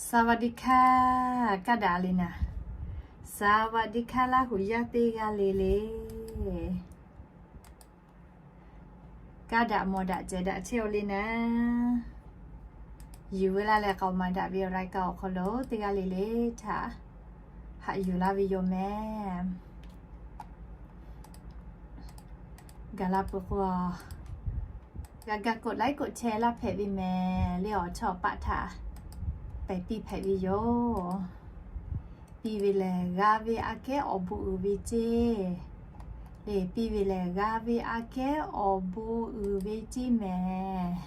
สวัสดีค่ะ Kaˇ daꞈ le naˍ. สวัสดีค่ะ Laˇ huˍ yaˇ teˇ g'aˇ le le. Kaˇ daꞈ mawˬ daꞈ cehˬ daꞈ chehˇ-oˆ le naˍ. Yuˬ veu laˇ leh k'aoˍ maˍ daꞈ ve awˬ รายการ awˬ hk'aw lo teˇ g'aˇ le le htaꞈ haꞈ yuˬ laˇ ve yoˬ mehˍ. Gaˬ la peuˬ k'o, g'a ga กดไลค์ กดแชร์ laˇ hpehꞈ ve mehˍ le. Awˬ chawˇ awˬ paˆ htaꞈ pehˍ piˇ hpehꞈ ve yoˬ. Piˇ ve lehˬ g'a ve aꞈ kehˉ awˬ bon uiˍ ve ceˇ le. Piˇ ve lehˬ g'a ve aꞈ kehˉ awˬ bon uiˍ ve ceˇ mehˍ.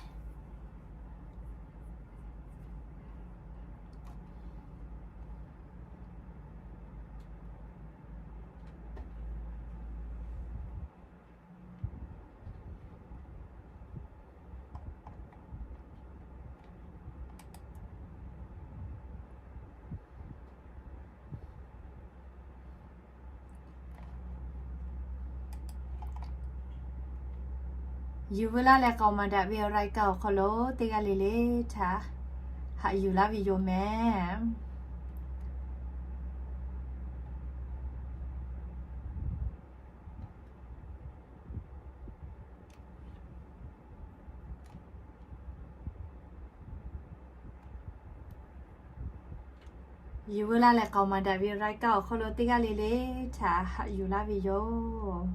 Yuˬ veu laˇ leh k'aoˍ maˍ daꞈ ve awˬ รายการ awˬ hk'aw lo teˇ g'aˇ le le htaꞈ haꞈ yuˬ laˇ ve yoˬ mehˍ. Yuˬ veu laˇ leh k'aoˍ maˍ daꞈ ve awˬ รายการ awˬ hk'aw lo teˇ g'aˇ le le htaꞈ haꞈ yuˬ laˇ ve yoˬ.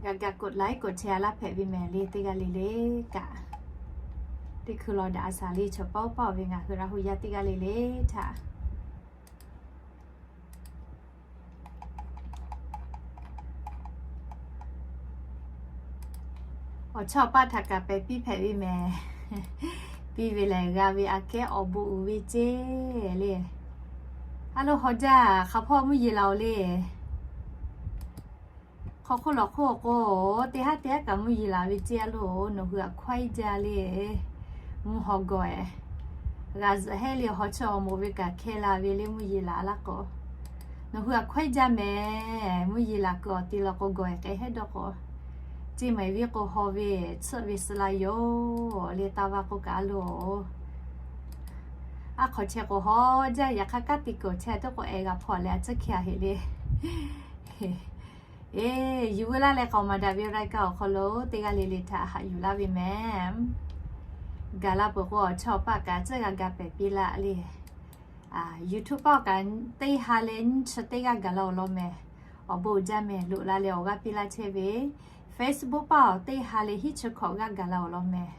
G'a ga กดไลค์ กดแชร์ laˇ hpehꞈ ve mehˍ le teˇ g'aˇ le le kaꞈ. Teˇ hkui law daꞈ a shaˍ le chaw paˇ oˇ paˇ-oˬ ve ngaˬ hui Laˇ huˍ yaˇ teˇ g'aˇ le le htaꞈ awˬ chawˇ awˬ paˆ htaꞈ kaꞈ pehˍ piˇ hpehꞈ ve mehˍ. Piˇ ve lehˬ g'a ve aꞈ kehˉ awˬ bon uiˍ ve ceˇ le. A lo hawˬ jaˇ hk'a hpawˇ mvuhˇ yeˬ laˬ-oˬ le. Hk'aw hk'oˆ lawˬ hk'oˆ k'o, teˇ haˉ teˇ haˉ kaꞈ mvuhˇ yeˬ laˬ ve ceˇ a lo, nawˬ hui aꞈ hkawehˉ jaˇ le. Mvuhˇ haw gawˬ-ehˍ. G'a zuhꞈ hehˉ le hawˬ chawˇ awˬ moˍ ve kaꞈ hkeh la ve le mvuhˇ yeˬ laˬ laˇ k'o, nawˬ hui aꞈ hkawehˉ jaˇ mehˍ. Mvuhˇ yeˬ laˬ kuiˬ awˬ te law k'o gawˬ-ehˍ k'ai hehˉ dawˇ k'o, ceˇ maiˍ viˉ k'o haw ve tsuhˆ ve suh la yoˬ le. Taˇ vaˇ k'oˆ kaꞈ a lo, a hk'awꞈ chehˇ k'o hawˬ jaˇ. Yaꞈ hk'aˇ kaˉ te kuiˬ chehˇ tuˬ k'o, ehˍ g'a hpawˇ leh a tcuhˉ hkeh a heꞈ le. Eˬ, yuˬ veu laˇ leh k'aoˍ maˍ daꞈ ve รายการ awˬ hk'aw lo teˇ g'aˇ le le htaꞈ haꞈ yuˬ laˇ ve mehˍ. Gaˬ la peuˬ k'o, awˬ chawˇ awˬ paˆ kaꞈ tcuhˉ g'a ga pehˍ piˇ laˇ le. YouTube paˆ awˬ kaꞈ teˇ ha leh nyiˇ chi teˇ g'aˇ gaˬ la awˬ lawn mehˍ. Awˬ bon uiˍ jaˇ mehˍ. Loꞈ la leh awˬ g'aˇ piˇ laˇ chehˇ ve. Facebook paˆ awˬ teˇ ha leh hiˉ chi hkawꞈ g'aˇ gaˬ la awˬ lawn mehˍ.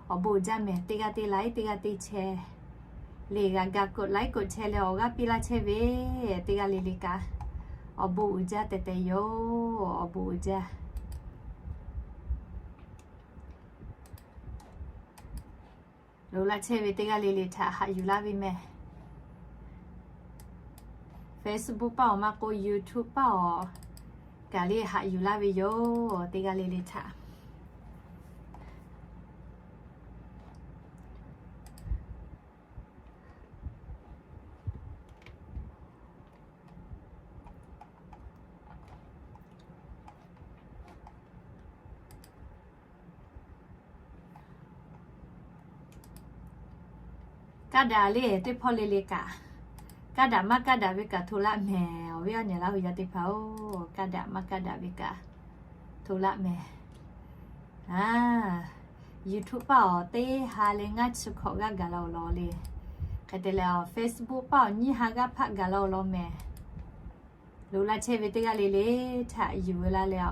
Awˬ bon uiˍ jaˇ mehˍ. Teˇ g'aˇ teˇ ไลค์ teˇ g'aˇ teˇ แชร์ le g'a ga กดไลค์ กดแชร์ leh awˬ g'aˇ piˇ laˇ chehˇ ve teˇ g'aˇ le le kaꞈ, awˬ bon uiˍ jaˇ tehꞈ tehꞈ yoˬ. Awˬ bon uiˍ jaˇ. Loꞈ la chehˇ ve teˇ g'aˇ le le htaꞈ haꞈ yuˬ laˇ ve mehˍ. Facebook paˆ awˬ maˇ k'oˆ, YouTube paˆ awˬ kaꞈ le haꞈ yuˬ laˇ ve yoˬ. Teˇ g'aˇ le le htaꞈ Kaˇ daꞈ le teˇ hpawˇ le le kaꞈ, kaˇ daꞈ maˇ kaˇ daꞈ ve kaꞈ hto laˆ mehˍ. Awˬ viˉ awˬ nyi Laˇ huˍ yaˇ teˇ hpaˍ-oˬ, kaˇ daꞈ maˇ kaˇ daꞈ ve kaꞈ hto laˆ mehˍ. YouTube paˆ awˬ teˇ ha leh ngaˇ chi hkawꞈ g'aˇ gaˬ la awˬ lawn le. Hk'e te leh, Facebook paˆ awˬ nyiˇ ha g'aˇ hpaˆ gaˬ la awˬ lawn mehˍ. Loꞈ la chehˇ ve teˇ g'aˇ le le htaꞈ yuˬ veu la leh,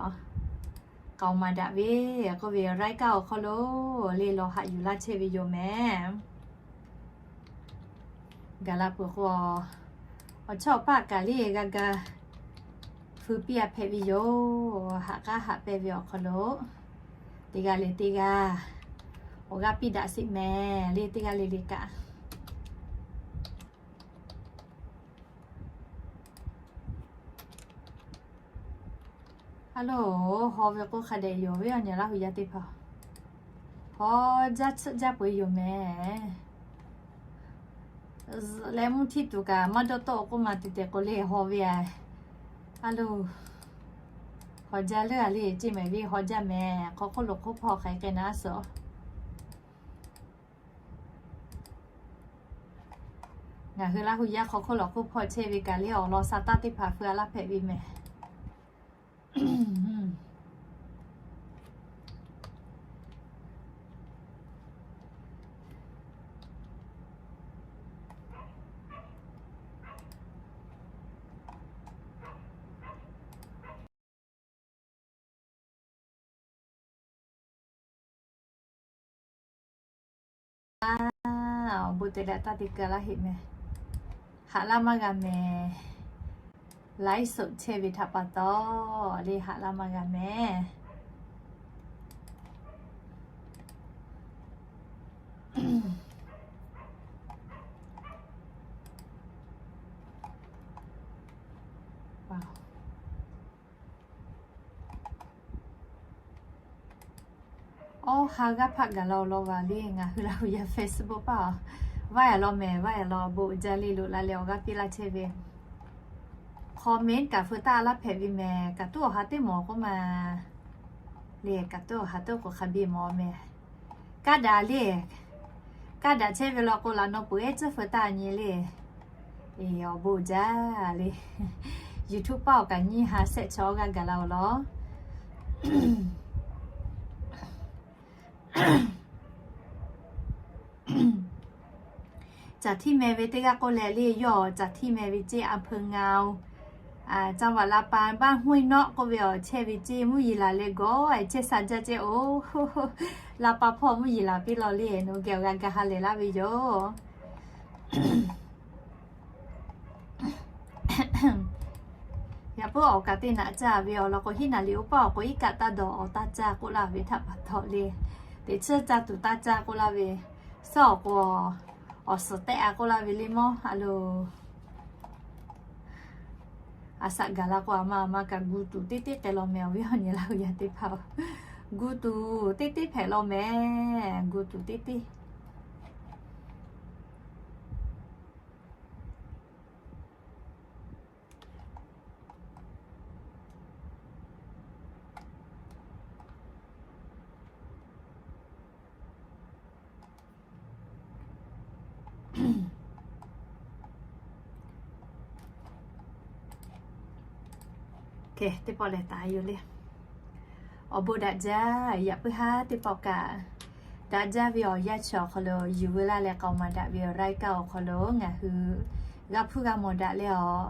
k'aoˍ maˍ daꞈ ve k'oˆ ve รายการ awˬ hk'aw lo le lawˬ haꞈ yuˬ laˇ chehˇ ve yoˬ mehˍ. Gaˬ la peuˬ k'o, awˬ chawˇ awˬ paˆ kaꞈ le g'a ga feu piˇ a hpehꞈ ve yoˬ. Haꞈ k'aˉ haꞈ pehnˇ ve awˬ hk'aw lo teˇ g'aˇ le teˇ g'aˇ awˬ g'aˇ piˇ daꞈ sheˍ mehˍ le teˇ g'aˇ le le kaꞈ. A lo, haw ve k'o hk'a dehꞈ yoˬ ve awˬ nyi Laˇ huˍ yaˇ teˇ hpaˍ. Haw jaˇ tsuhˆ jaˇ peu-eˬ yoˬ mehˍ. zuhꞈ leh mvuhˇ htiˇ tuˬ kaꞈ maˇ dawˇ tawˆ k'oˆ ma te te k'o le haw ve a. A lo, haw jaˇ leuˉ a le, ceˇ mehˍ ve haw jaˇ mehˍ, hk'aw hk'oˆ lo hk'oˆ hpawˇ hk'aˬ hk'e k'ai na suhˍ. Ngaˬ hui Laˇ hu yaˇ hk'aw hk'oˆ lo hk'oˆ hpawˇ chehˇ ve kaꞈ le awˬ lawn sa taˇ teˇ hpaˍ feu a laˇ hpehꞈ ve mehˍ. Awˬ bon te daꞈ taˇ te keu laˇ heˆ mehˍ. Haꞈ laˇ maˇ g'a mehˍ. Laiˉ suhˍ chehˇ ve htaꞈ pa taw, le haꞈ laˇ maˇ g'a mehˍ. Awˬ ha g'aˇ hpaˆ gaˬ la awˬ lawn va le, ngaˬ hui Laˇ hu yaˇ Facebook paˇ a. Vaˇ yaꞈ law mehˍ, vaˇ yaꞈ law, bon uiˍ jaˇ le, loꞈ la leh awˬ g'aˇ piˇ laˇ chehˇ ve. Comment kaꞈ feu taˇ laˇ hpehꞈ ve mehˍ, kaꞈ tuˉ awˬ ha teˇ mawˬ k'oˆ ma le, kaꞈ tuˉ awˬ ha teˇ k'o hk'a biˇ mawˬ mehˍ. Kaˇ daꞈ le, kaˇ daꞈ chehˇ ve law k'o, laꞈ naw peuˬ ehˉ tcuhˉ feu taˇ nyi le. Awˬ bon uiˍ jaˇ le. YouTube paˇ awˬ kaꞈ nyiˇ ha shehˆ chaw g'aˇ gaˬ la awˬ lawn. Caˬ htiˇ meh ve teˇ g'aˇ k'oˆ leh le, yawˇ caˬ htiˇ meh ve ceˇ, อำเภอเงา จังหวัดลำปาง บ้านห้วยเนาะ k'oˆ ve awˬ chehˇ ve ceˇ, mvuhˇ yeˬ laˬ leh gawˬ chehˇ sha jaˇ ceˇ oˬ. Laˇ paˍ hpawˇ mvuhˇ yeˬ laˬ piˇ law le, nawˬ geh awˬ g'aˇ gaˇ ha lehˬ laˇ ve yoˬ. Yaꞈ puiˉ awˬ kaꞈ teˇ naꞈ caˇ ve awˬ lawn k'o, hiˉ naˍ liꞈ oˇ paˆ awˬ k'o iˉ kaˆ taˇ dawˬ awˬ taˇ caˇ k'oˆ laˇ ve htaꞈ pa taw le. Teꞈ chiˇ caˇ tuˬ taˇ caˇ k'oˆ laˇ ve, suhˉ awˬ k'o awˬ suhˍ tehˆ a k'oˆ laˇ ve le mawˇ a lo. A shaꞈ gaˬ la k'o, a ma a ma kaꞈ gu tuˬ teˇ teˇ k'ai law mehˍ, awˬ viˉ awˬ nyi Laˇ hu yaˇ teˇ hpaˍ-oˬ. Gu tuˬ teˇ teˇ hpehꞈ law mehˍ, gu tuˬ teˇ teˇ. Teˇ pawˆ lehˬ taˍ yoˬ le. Awˬ bon daꞈ jaˇ. Yaꞈ puiˉ haˉ teˇ pawˆ kaꞈ, daꞈ jaˇ ve awˬ yanˇ chi awˬ hk'aw lo yuˬ veu laˇ leh k'aoˍ maˍ daꞈ ve รายการ awˬ hk'aw lo ngaˬ hui g'a hpuˇ g'a mawˬ daꞈ leh awˬ,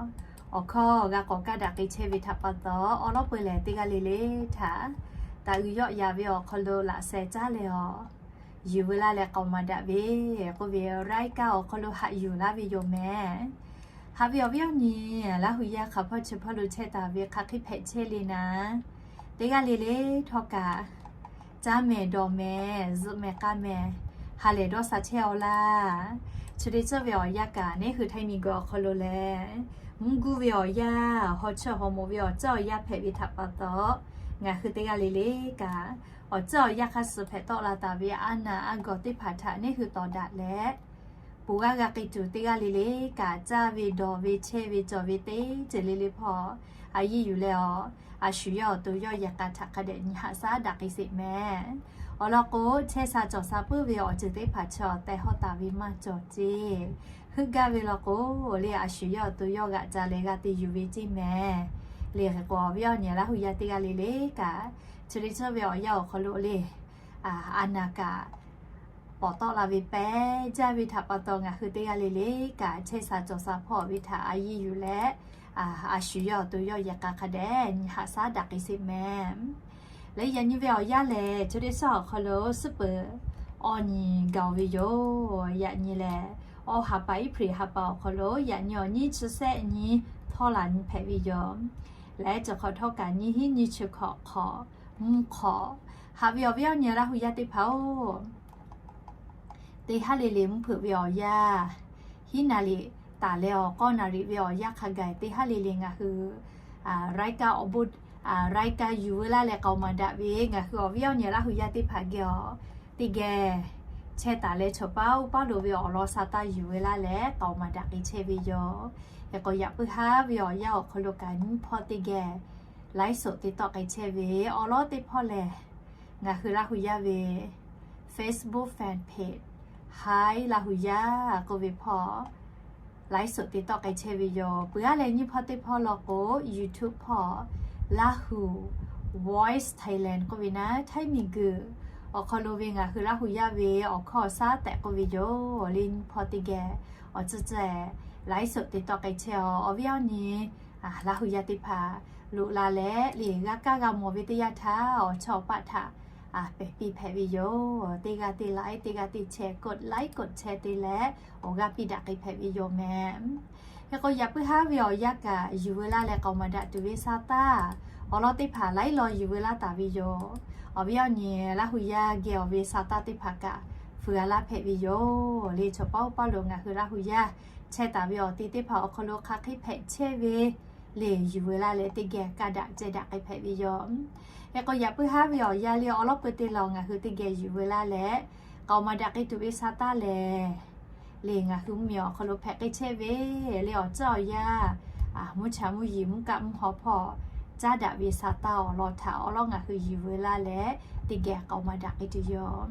awˬ hkawˇ g'a k'awꞈ kaˇ daꞈ k'ai chehˇ ve htaꞈ pa taw, awˬ lawn peu lehˬ teˇ g'aˇ le le htaꞈ taˍ uiˍ yawˆ yan ve awˬ hk'aw lo laꞈ sheh caˉ leh awˬ, yuˬ veu laˇ leh k'aoˍ maˍ daꞈ ve k'oˆ ve รายการ awˬ hk'aw lo haꞈ yuˬ laˇ ve yoˬ mehˍ. Haꞈ ve awˬ viˉ awˬ nyi Laˇ hu yaˇ hk'a hpawˇ chi hpawˇ lo chehˇ taˍ ve hk'aˬ hk'e hpehꞈ chehˇ le naˍ, teˇ g'aˇ le le htawˇ kaꞈ caˇ mehˍ dawˬ mehˍ zuhꞈ mehˍ k'a mehˍ ha lehˬ dawˇ sha chehˇ-aw laˇ. Chi teˇ ceuˬ ve awˬ yanˇ kaꞈ neˉ hui htaiˇ miˬ guiˬ awˬ hk'aw lo lehˬ, mvuhˇ guˇ ve awˬ yanˇ, haw cheuˇ haw moˍ ve awˬ ceuˬ awˬ yanˇ hpehꞈ ve htaꞈ pa taw, ngaˬ hui teˇ g'aˇ le le kaꞈ awˬ ceuˬ awˬ yanˇ hk'a suh hpehꞈ tawˆ la taˍ ve a naˍ a gawˬ teˇ hpaˍ htaꞈ neˉ hui tawˍ daꞈ leh, poˬ g'aˇ g'a k'ai tuˬ teˇ g'aˇ le le kaꞈ caˇ ve dawˬ ve chehˇ ve cawˬ ve teˇ ceuˬ le le hpawˇ a yiˇ yuˬ leh awˬ, a shu yawˇ awˬ to yawˇ yehˬ k'a htaꞈ hk'a dehꞈ nyi haꞈ shaˉ daꞈ k'ai sheˍ mehˍ. Awˬ lawn k'o, chehˇ sha cawˬ sha puiˉ ve awˬ ceuˬ teˇ hpaˍ chi awˬ tehˬ hawˇ taˍ ve maˇ cawˬ ceˇ. Heuˆ gaˇ ve law k'o, le a shu yawˇ awˬ to yawˇ g'aꞈ ca leh g'a te yuˬ ve ceˇ mehˍ. Le hk'e k'o, awˬ viˉ awˬ nyi Laˇ hu yaˇ teˇ g'aˇ le le kaꞈ, chi teˇ ceuˬ ve awˬ yanˇ awˬ hk'aw lo le a naˍ kaꞈ pawˍ tawˆ la ve pehˇ jaˇ ve htaꞈ pa taw, ngaˬ hui teˇ g'aˇ le le kaꞈ chehˇ sha cawˬ sha hpawˇ ve htaꞈ a yiˇ yuˬ leh, a shu yawˇ awˬ to yawˇ yehˬ k'a hk'a dehꞈ nyi haꞈ shaˉ daꞈ k'ai sheˍ mehˍ. Leh yaꞈ nyi ve awˬ yanˇ lehˬ, chi teˇ shaˉ awˬ hk'aw lo suhˉ peuˬ awˬ nyi gaˬ ve yoˬ. Yaꞈ nyi lehˬ, awˬ ha pa iˉ hpri ha pa awˬ hk'aw lo yaꞈ nyi awˬ nyi chi shehˆ nyi htawˇ laˬ nyi hpehꞈ ve yoˬ. Leh chi hk'awꞈ htawˇ kaꞈ nyi hiˉ nyi chi hkawꞈ hk'awꞈ mvuhˇ hk'awꞈ, haꞈ ve awˬ viˉ awˬ nyi Laˇ hu yaˇ teˇ hpaˍ-oˬ, teˇ haˉ le le mvuhˇ hpeuꞈ ve awˬ yanˇ, hiˉ naˍ riˍ taˍ leh awˬ k'awˇ naˍ riˍ ve awˬ yanˇ hk'a gaˬ teˇ haˉ le le ngaˬ hui รายการ awˬ bon, รายการ yuˬ veu laˇ leh k'aoˍ maˍ daꞈ ve ngaˬ hui awˬ viˉ awˬ nyi Laˇ hu yaˇ teˇ hpaˍ geh awˬ, teˇ geh chehˇ taˍ leh, chaw paˉ uˉ paˉ lo ve awˬ lawn sa taˇ yuˬ ve laˇ leh k'aoˍ maˍ daꞈ k'ai chehˇ ve yoˬ. Hk'e k'o, yaꞈ puiˉ haˉ ve awˬ yanˇ awˬ hk'aw lo kaꞈ nyiˇ hpawˇ teˇ geh laiˉ soꞈ te tawˆ k'ai chehˇ ve awˬ lawn teˇ hpawˇ lehˬ, ngaˬ hui Laˇ hu yaˇ ve Facebook fan page Hi Laˇ hu yaˇ k'oˆ ve hpawˇ laiˉ soꞈ te tawˆ k'ai chehˇ ve yoˬ. Peuˬ aˉ leh nyiˇ hpawˇ teˇ hpawˇ law k'o, YouTube hpawˇ Laˇ hu Voice Thailand k'oˆ ve naˉ, Htaiˇ miˬguiˬ awˬ hk'aw lo ve ngaˬ hui Laˇ hu yaˇ ve awˬ hkawˇ awˬ shaˉ tehꞈ k'oˆ ve yoˬ. Leh nyiˇ hpawˇ teˇ geh awˬ tcuhˇ ceh laiˉ soꞈ te tawˆ k'ai chehˇ a. Awˬ viˉ awˬ nyi Laˇ hu yaˇ teˇ hpaˍ loꞈ la leh, leh g'a kaˇ g'a mawˬ ve teˇ yanˇ htaˇ, awˬ chawˇ awˬ paˆ htaꞈ pehˬ piˇ hpehꞈ ve yoˬ. Teˇ g'aˇ teˇ like, teˇ g'aˇ teˇ share, กดไลค์ กดแชร์ te leh awˬ g'aˇ piˇ daꞈ k'ai hpehꞈ ve yoˬ meh. Hk'e k'o, yaꞈ puiˉ haˉ ve awˬ yanˇ kaꞈ yuˬ veu laˇ leh k'aoˍ maˍ daꞈ tuˬ ve sa taˇ awˬ lawn teˇ hpaˍ laiˉ law yuˬ veu laˇ taˍ ve yoˬ. Awˬ viˉ awˬ nyi Laˇ hu yaˇ geh awˬ ve sa taˇ teˇ hpaˍ kaꞈ fuiˍ a laˇ hpehꞈ ve yoˬ. Leh chaw paˉ uˉ paˉ lo ngaˬ hui Laˇ hu yaˇ chehˇ taˍ ve awˬ te teˇ hpaˍ awˬ hk'aw lo hk'aˬ hk'e hpehꞈ chehˇ ve leh yuˬ veu laˇ leh teˇ geh ka daꞈ ceh daꞈ k'ai hpehꞈ ve yoˬ. Hk'e k'o, yaꞈ puiˉ haˉ ve awˬ yanˇ leh awˬ lawn peu te lawˬ ngaˬ hui teˇ geh yuˬ veu laˇ leh k'aoˍ maˍ daꞈ k'ai tuˬ ve sa taˇ lehˬ, leh ngaˬ hui mvuhˇmiˬ awˬ hk'aw lo hpehꞈ k'ai chehˇ ve leh awˬ ceuˬ awˬ yanˇ mvuhˇ cha mvuhˇ yeˬ mvuhˇ kaˆ mvuhˇ haw hpawˇ caˉ daꞈ ve sa taˇ awˬ lawn htaꞈ awˬ lawn ngaˬ hui yuˬ veu laˇ leh teˇ geh k'aoˍ maˍ daꞈ k'ai tuˬ yoˬ.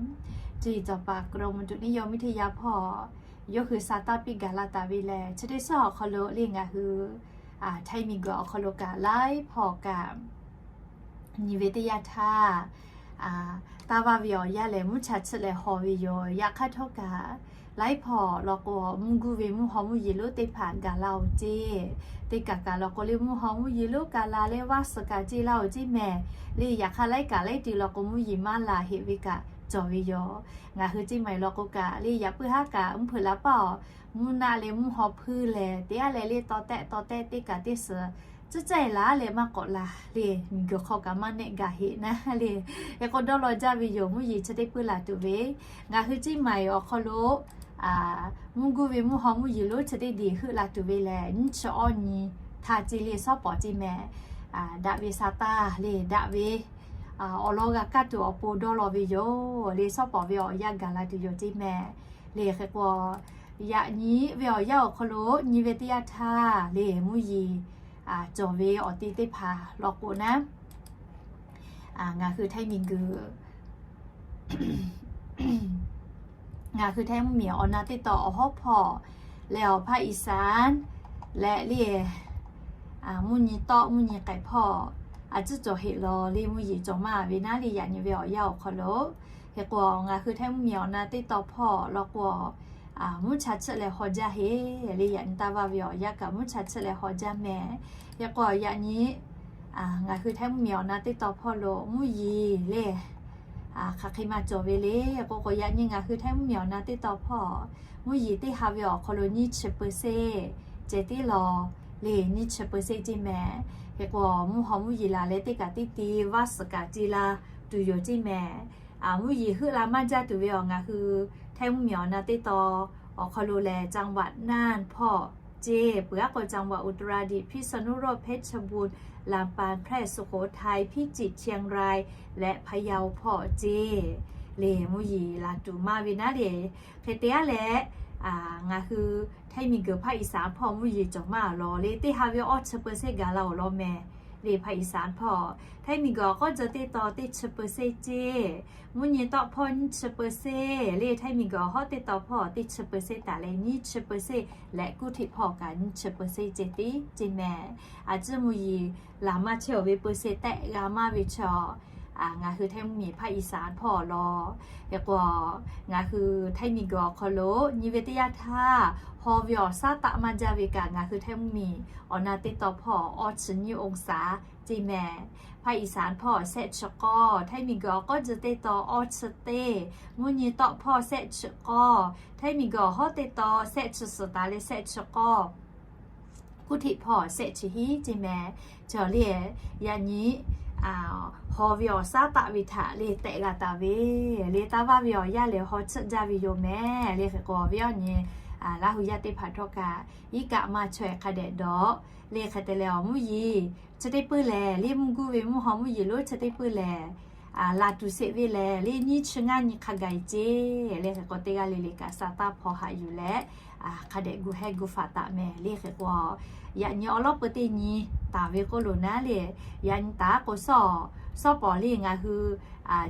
Chi cawˬ paˍ กรมอุตุนิยมวิทยา hpawˇ yawˇ hui sa taˇ piˇ gaˬ la taˍ ve lehˬ, chi teˇ suhˉ awˬ hk'aw lo leh ngaˬ hui Htaiˇ miˬguiˬ awˬ hk'aw lo kaꞈ laiˉ hpawˇ kaꞈ nyi ve teˇ yanˇ htaˇ, taˇ vaˇ ve awˬ yanˇ lehˬ mvuhˇ cha chiˆ leh haw ve yoˬ. Yaꞈ hk'aˇ htawˇ kaꞈ laiˉ hpawˇ law k'o, mvuhˇ guˇ ve mvuhˇ haw mvuhˇ yeˬ lonˉ teˇ hpaˍ gaˬ la-oˬ ceˇ. Teˇ kaˬ kaˬ law k'o leh mvuhˇ haw mvuhˇ yeˬ lonˉ kaꞈ la leh vaˇ suhˍ kaꞈ ceˇ laˇ-oˬ ceˇ meh. Leh yaꞈ hk'aˇ laiˉ kaꞈ laiˉ ti law k'o mvuhˇ yeˬ maˇ la heꞈ ve kaꞈ cawˬ ve yoˬ. Ngaˬ hui ceˇ maˬ law k'o kaꞈ leh yaꞈ puiˉ haˉ kaꞈ mvuhˇ hpeuꞈ la paˇ-oˬ, mvuhˇ naˆ leh mvuhˇ haw hpuiˇ leh teˇ g'aˇ leh leh tawˇ tehˆ tawˇ tehˆ teˇ kaˬ teˇ suhˍ tcuhˉ cehˇ laˇ leh maˇ k'awꞈ la leh miˬguiˬ hk'aw kaꞈ maˇ nehˆ gaˬ heꞈ naˉ leh, hk'e k'o dawˇ law jaˇ ve yoˬ. Mvuhˇ yeˬ chi teˇ puiˉ la tuˬ ve ngaˬ hui ceˇ maˬ awˬ hk'aw lo mvuhˇ guˇ ve mvuhˇ haw mvuhˇ yeˬ lonˉ chi teˇ diˬ heuˆ la tuˬ ve lehˬ, nyiˇ chi awˇ nyi htaˇ ceˇ leh shawˉ pawˍ ceˇ meh. Daꞈ ve sa taˇ leh daꞈ ve awˬ lawn g'a kaˇ tuˬ awˬ pon dawˇ law ve yoˬ. Leh shawˉ pawˍ ve awˬ yanˇ gaˬ la tuˬ yoˬ ceˇ meh. Leh hk'e k'o, yaꞈ nyi ve awˬ yanˇ awˬ hk'aw lo nyi ve teˇ yanˇ htaˇ leh mvuhˇ yeˬ cawˬ ve awˬ te teˇ hpaˍ law k'o naˉ, ngaˬ hui Htaiˇ miˬguiˬ ngaˬ hui Htaiˇ mvuhˇmiˬ awˬ na teˇ taw awˬ hawˉ hpawˇ leh awˬ ภาคอีสาน leh leh mvuhˇ nyi tawˆ mvuhˇ nyi k'ai hpawˇ a tcuhˉ cawˬ heˆ law leh mvuhˇ yeˬ cawˬ maˇ ve naˉ leh yaꞈ nyi ve awˬ yanˇ awˬ hk'aw lo, hk'e k'o ngaˬ hui Htaiˇ mvuhˇmiˬ awˬ na teˇ taw hpawˇ law k'o, mvuhˇ cha chiˆ leh haw jaˇ heˆ leh yaꞈ nyi taˇ vaˇ ve awˬ yanˇ kaꞈ mvuhˇ cha chiˆ leh haw jaˇ meh. Hk'e k'o yaꞈ nyi ngaˬ hui Htaiˇ mvuhˇmiˬ awˬ na teˇ taw hpawˇ lo mvuhˇ yeˬ leh hk'aˬ hk'e maˇ cawˬ ve le k'o k'o, yaꞈ nyi ngaˬ hui Htaiˇ mvuhˇmiˬ awˬ na teˇ taw hpawˇ mvuhˇ yeˬ teˇ ha ve awˬ hk'aw lo nyiˇ chi เปอร์เซ็นต์ ceh tiˉ law leh nyiˇ chi เปอร์เซ็นต์ ceˇ meh. Hk'e k'o mvuhˇ haw mvuhˇ yeˬ laˬ leh teˇ kaˬ teˇ ti vaˇ suhˍ kaꞈ ceˇ la tuˬ yoˬ ceˇ meh. Mvuhˇ yeˬ heuˆ la maˇ jaˇ tuˬ ve awˬ ngaˬ hui Htaiˇ mvuhˇmiˬ awˬ na teˇ taw awˬ hk'aw lo lehˬ จังหวัดน่าน hpawˇ ceˇ, peuˬ aˉ k'o จังหวัดอุตรดิตถ์ พิษณุโลก เพชรบูรณ์ ลำปาง แพร่ สุโขทัย พิจิตร เชียงราย และพะเยา hpawˇ ceˇ leh mvuhˇ yeˬ laˬ tuˬ maˇ ve naˉ leh, hk'e te aˉ leh ngaˬ hui Htaiˇ miˬguiˬ ภาคอีสาน hpawˇ mvuhˇ yeˬ cawˬ maˇ law leh teˇ ha ve awˇ chi เปอร์เซ็นต์ gaˬ la-oˬ law meh. Leh ภาคอีสาน hpawˇ Htaiˇ miˬguiˬ awˬ k'awˉ jawˇ teˇ taw teˇ chi เปอร์เซ็นต์ ceˇ, mvuhˇ nyi tawˆ hpawˇ nyiˇ chi เปอร์เซ็นต์ leh Htaiˇ miˬguiˬ awˬ hawˉ teˇ taw hpawˇ teˇ chi เปอร์เซ็นต์ taˍ leh nyiˇ chi เปอร์เซ็นต์ leh กรุงเทพ hpawˇ kaꞈ nyiˇ chi เปอร์เซ็นต์ ceˇ tiˉ ceˇ meh. A ciˉ mvuhˇ yeˬ laˬ maˇ chehˇ-oˬ ve เปอร์เซ็นต์ tehˆ g'a maˇ ve chaw ngaˬ hui Htaiˇ mvuhˇmiˬ ภาคอีสาน hpawˇ law. Hk'e k'o ngaˬ hui Htaiˇ miˬguiˬ awˬ hk'aw lo nyi ve teˇ yanˇ htaˇ haw ve awˬ shaˉ taˆ maˇ jaˇ ve kaꞈ ngaˬ hui Htaiˇ mvuhˇmiˬ awˬ na teˇ taw hpawˇ awˇ chi nyiˇ องศา ceˇ meh. ภาคอีสาน hpawˇ shehˆ chi k'awˇ, Htaiˇ miˬguiˬ awˬ k'awˉ jawˇ teˇ taw awˇ chi teˇ, mvuhˇ nyi tawˆ hpawˇ shehˆ chi k'awˇ, Htaiˇ miˬguiˬ awˬ hawˉ teˇ taw shehˆ chi suhˍ taˍ leh shehˆ chi k'awˇ, กรุงเทพ hpawˇ shehˆ chi hiˉ ceˇ meh. Chaw leh yaꞈ nyi haw ve awˬ shaˉ taˆ ve htaꞈ leh tehꞈ g'a taˍ ve leh taˇ vaˇ ve awˬ yanˇ lehˬ haw chiˆ jaˇ ve yoˬ meh. Leh hk'e k'o awˬ viˉ awˬ nyi Laˇ hu yaˇ teˇ hpaˍ htawˇ kaꞈ iˉ kaˆ maˇ chaweh hk'a dehꞈ dawˬ. Leh hk'e te leh awˬ mvuhˇ yeˬ chi teˇ puiˉ lehˬ, leh mvuhˇ guˇ ve mvuhˇ haw mvuhˇ yeˬ lonˉ chi teˇ puiˉ lehˬ, laˬ tuˬ sheˍ ve lehˬ, le nyiˇ chi ngaˇ nyi hk'a gaˬ ceˇ le. Hk'e k'o, teˇ g'aˇ le le kaꞈ sa taˇ hpaw haꞈ yuˬ leh, hk'a dehꞈ gu hehˉ gu faˍ taˍ mehˍ le. Hk'e k'o, yaꞈ nyi awˬ lawˉ peu teˇ nyi taˍ ve k'oˆ lo naˉ le, yaꞈ nyi taˍ k'o, shawˉ pawˍ le ngaˬ hui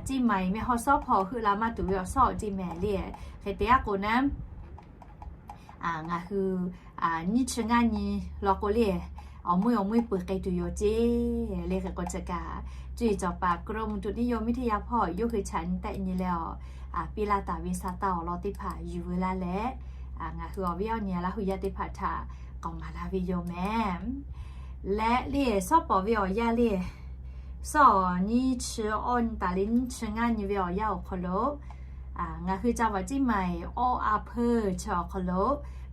Ceˇ maiˍ mehˆ hawˉ shawˉ hpawˇ heuˆ la maˇ tuˬ ve awˬ shawˉ ceˇ mehˍ le. Hk'e te aˉ k'o naˉ, ngaˬ hui nyiˇ chi ngaˇ nyi law k'o le, awˬ meuˇ awˬ meuˇ peuˬ k'ai tuˬ yoˬ ceˇ le. Hk'e k'o, chi kaꞈ cuˇ yiˍ cawˬ paˍ กรมอุตุนิยมวิทยา hpawˇ yawˇ hui chaꞈ nyi tehˆ nyi leh awˬ piˇ laˇ taˍ ve sa taˇ awˬ lawn teˇ hpaˍ yuˬ veu laˇ leh, ngaˬ hui awˬ viˉ awˬ nyi Laˇ huˍ yaˇ teˇ hpaˍ htaꞈ k'awꞈ maˍ laˇ ve yoˬ mehˍ. Leh le shawˉ pawˍ ve awˬ yanˇ le, shawˉ nyiˇ chi awˇ nyi taˍ le nyiˇ chi ngaˇ nyi ve awˬ yanˇ awˬ hk'aw lo, ngaˬ hui จังหวัดเชียงใหม่ awˬ a hpeuˇ chi awˬ hk'aw lo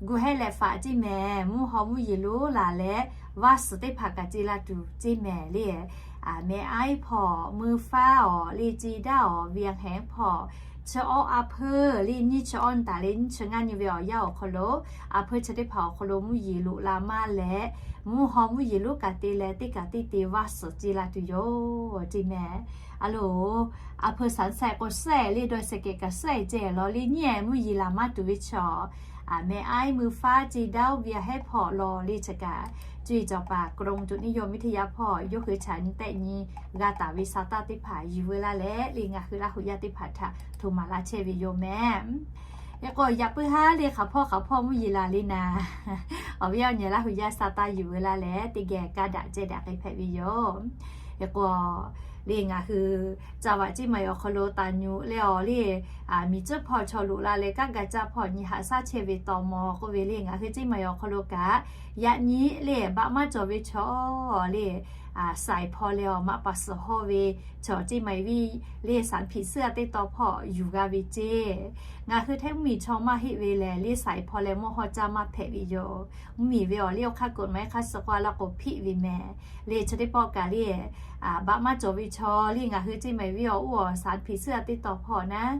gu hehˉ leh faꞈ ceˇ mehˍ. Mvuhˇ haw mvuhˇ yeˬ lonˉ laˬ leh vaˇ suhˍ teˇ hpaˍ kaꞈ ce la tuˬ ceˇ mehˍ le. Mehˆ aiˉ hpawˇ, meuˇ faˉ awˬ le, ce daˇ awˬ, เวียงแหง hpawˇ, chi awˇ a hpeuˇ le nyiˇ chi awˇ nyi taˍ le nyiˇ chi ngaˇ nyi ve awˬ yanˇ awˬ hk'aw lo, a hpeuˇ chi teˇ hpaˍ awˬ hk'aw lo mvuhˇ yeˬ loꞈ la maˇ leh, mvuhˇ haw mvuhˇ yeˬ lonˉ kaꞈ te leh teˇ kaꞈ teˇ te vaˇ suhˍ ce la tuˬ yoˬ ceˇ mehˍ. A loˬ, a hpeuˇ สามแสน k'o suhˉ le dawˇ shehˍ kehˬ kaꞈ suhˉ ceˇ lawˬ le nyiˇ mvuhˇ yeˬ laˬ maˇ tuˬ ve chaw, mehˆ aiˉ meuˇ faˉ ce daˇ เวียงแหง hpawˇ lawˬ le chi kaꞈ, cuˇ yiˍ cawˬ paˍ กรมอุตุนิยมวิทยา hpawˇ yawˇ hui chaꞈ nyi tehˆ nyi g'a taˍ ve sa taˇ teˇ hpaˍ yuˬ veu laˇ leh le ngaˬ hui Laˇ huˍ yaˇ teˇ hpaˍ htaꞈ htoꞈ maˍ laˇ chehˇ ve yoˬ mehˍ. Hk'e k'o, yaꞈ puiˉ haˉ le hk'aˬ hpawˇ hk'aˬ hpawˇ mvuhˇ yeˬ laˬ le naˍ, awˬ viˉ awˬ nyi Laˇ huˍ yaˇ sa taˇ yuˬ veu laˇ leh teˇ geh kaˇ daꞈ ceh daꞈ k'ai hpehꞈ ve yoˬ. Hk'e k'o, le ngaˬ hui จังหวัดเชียงใหม่ awˬ hk'aw lo taˍ nyuꞈ leh awˬ le, miˬ cuˉ hpawˇ chaw loꞈ la leh kanˉ ga caˇ hpawˇ nyi haꞈ shaˉ chehˇ ve ตม. k'oˆ ve le ngaˬ hui ceˇ maiˍ awˬ hk'aw lo kaꞈ, yaꞈ nyi le baˆ maˇ cawˬ ve chaw le, saiˍ hpawˇ leh awˬ maꞈ paˍ suhˍ hawˇ ve chaw ceˇ maiˍ viˇ le สารผิดเชื้อ teˇ taw hpawˇ yuˬ g'a ve ceˇ. Ngaˬ hui hteˇ mvuhˇmiˬ chaw maˇ heˆ ve lehˬ le saiˍ hpawˇ leh mawˇ hawˇ caˇ maˇ hpehꞈ ve yoˬ. Mvuhˇmiˬ ve awˬ liˇ awˬ hk'aˇ กฎหมาย hk'a suh k'o a laˇ k'o hpiˆ ve mehˍ. Le chi teˇ pawˆ kaꞈ le, baˆ maˇ cawˬ ve chaw le ngaˬ hui ceˇ maiˍ viˇ awˬ oˇ awˬ สารผิดเชื้อ teˇ taw hpawˇ naˉ,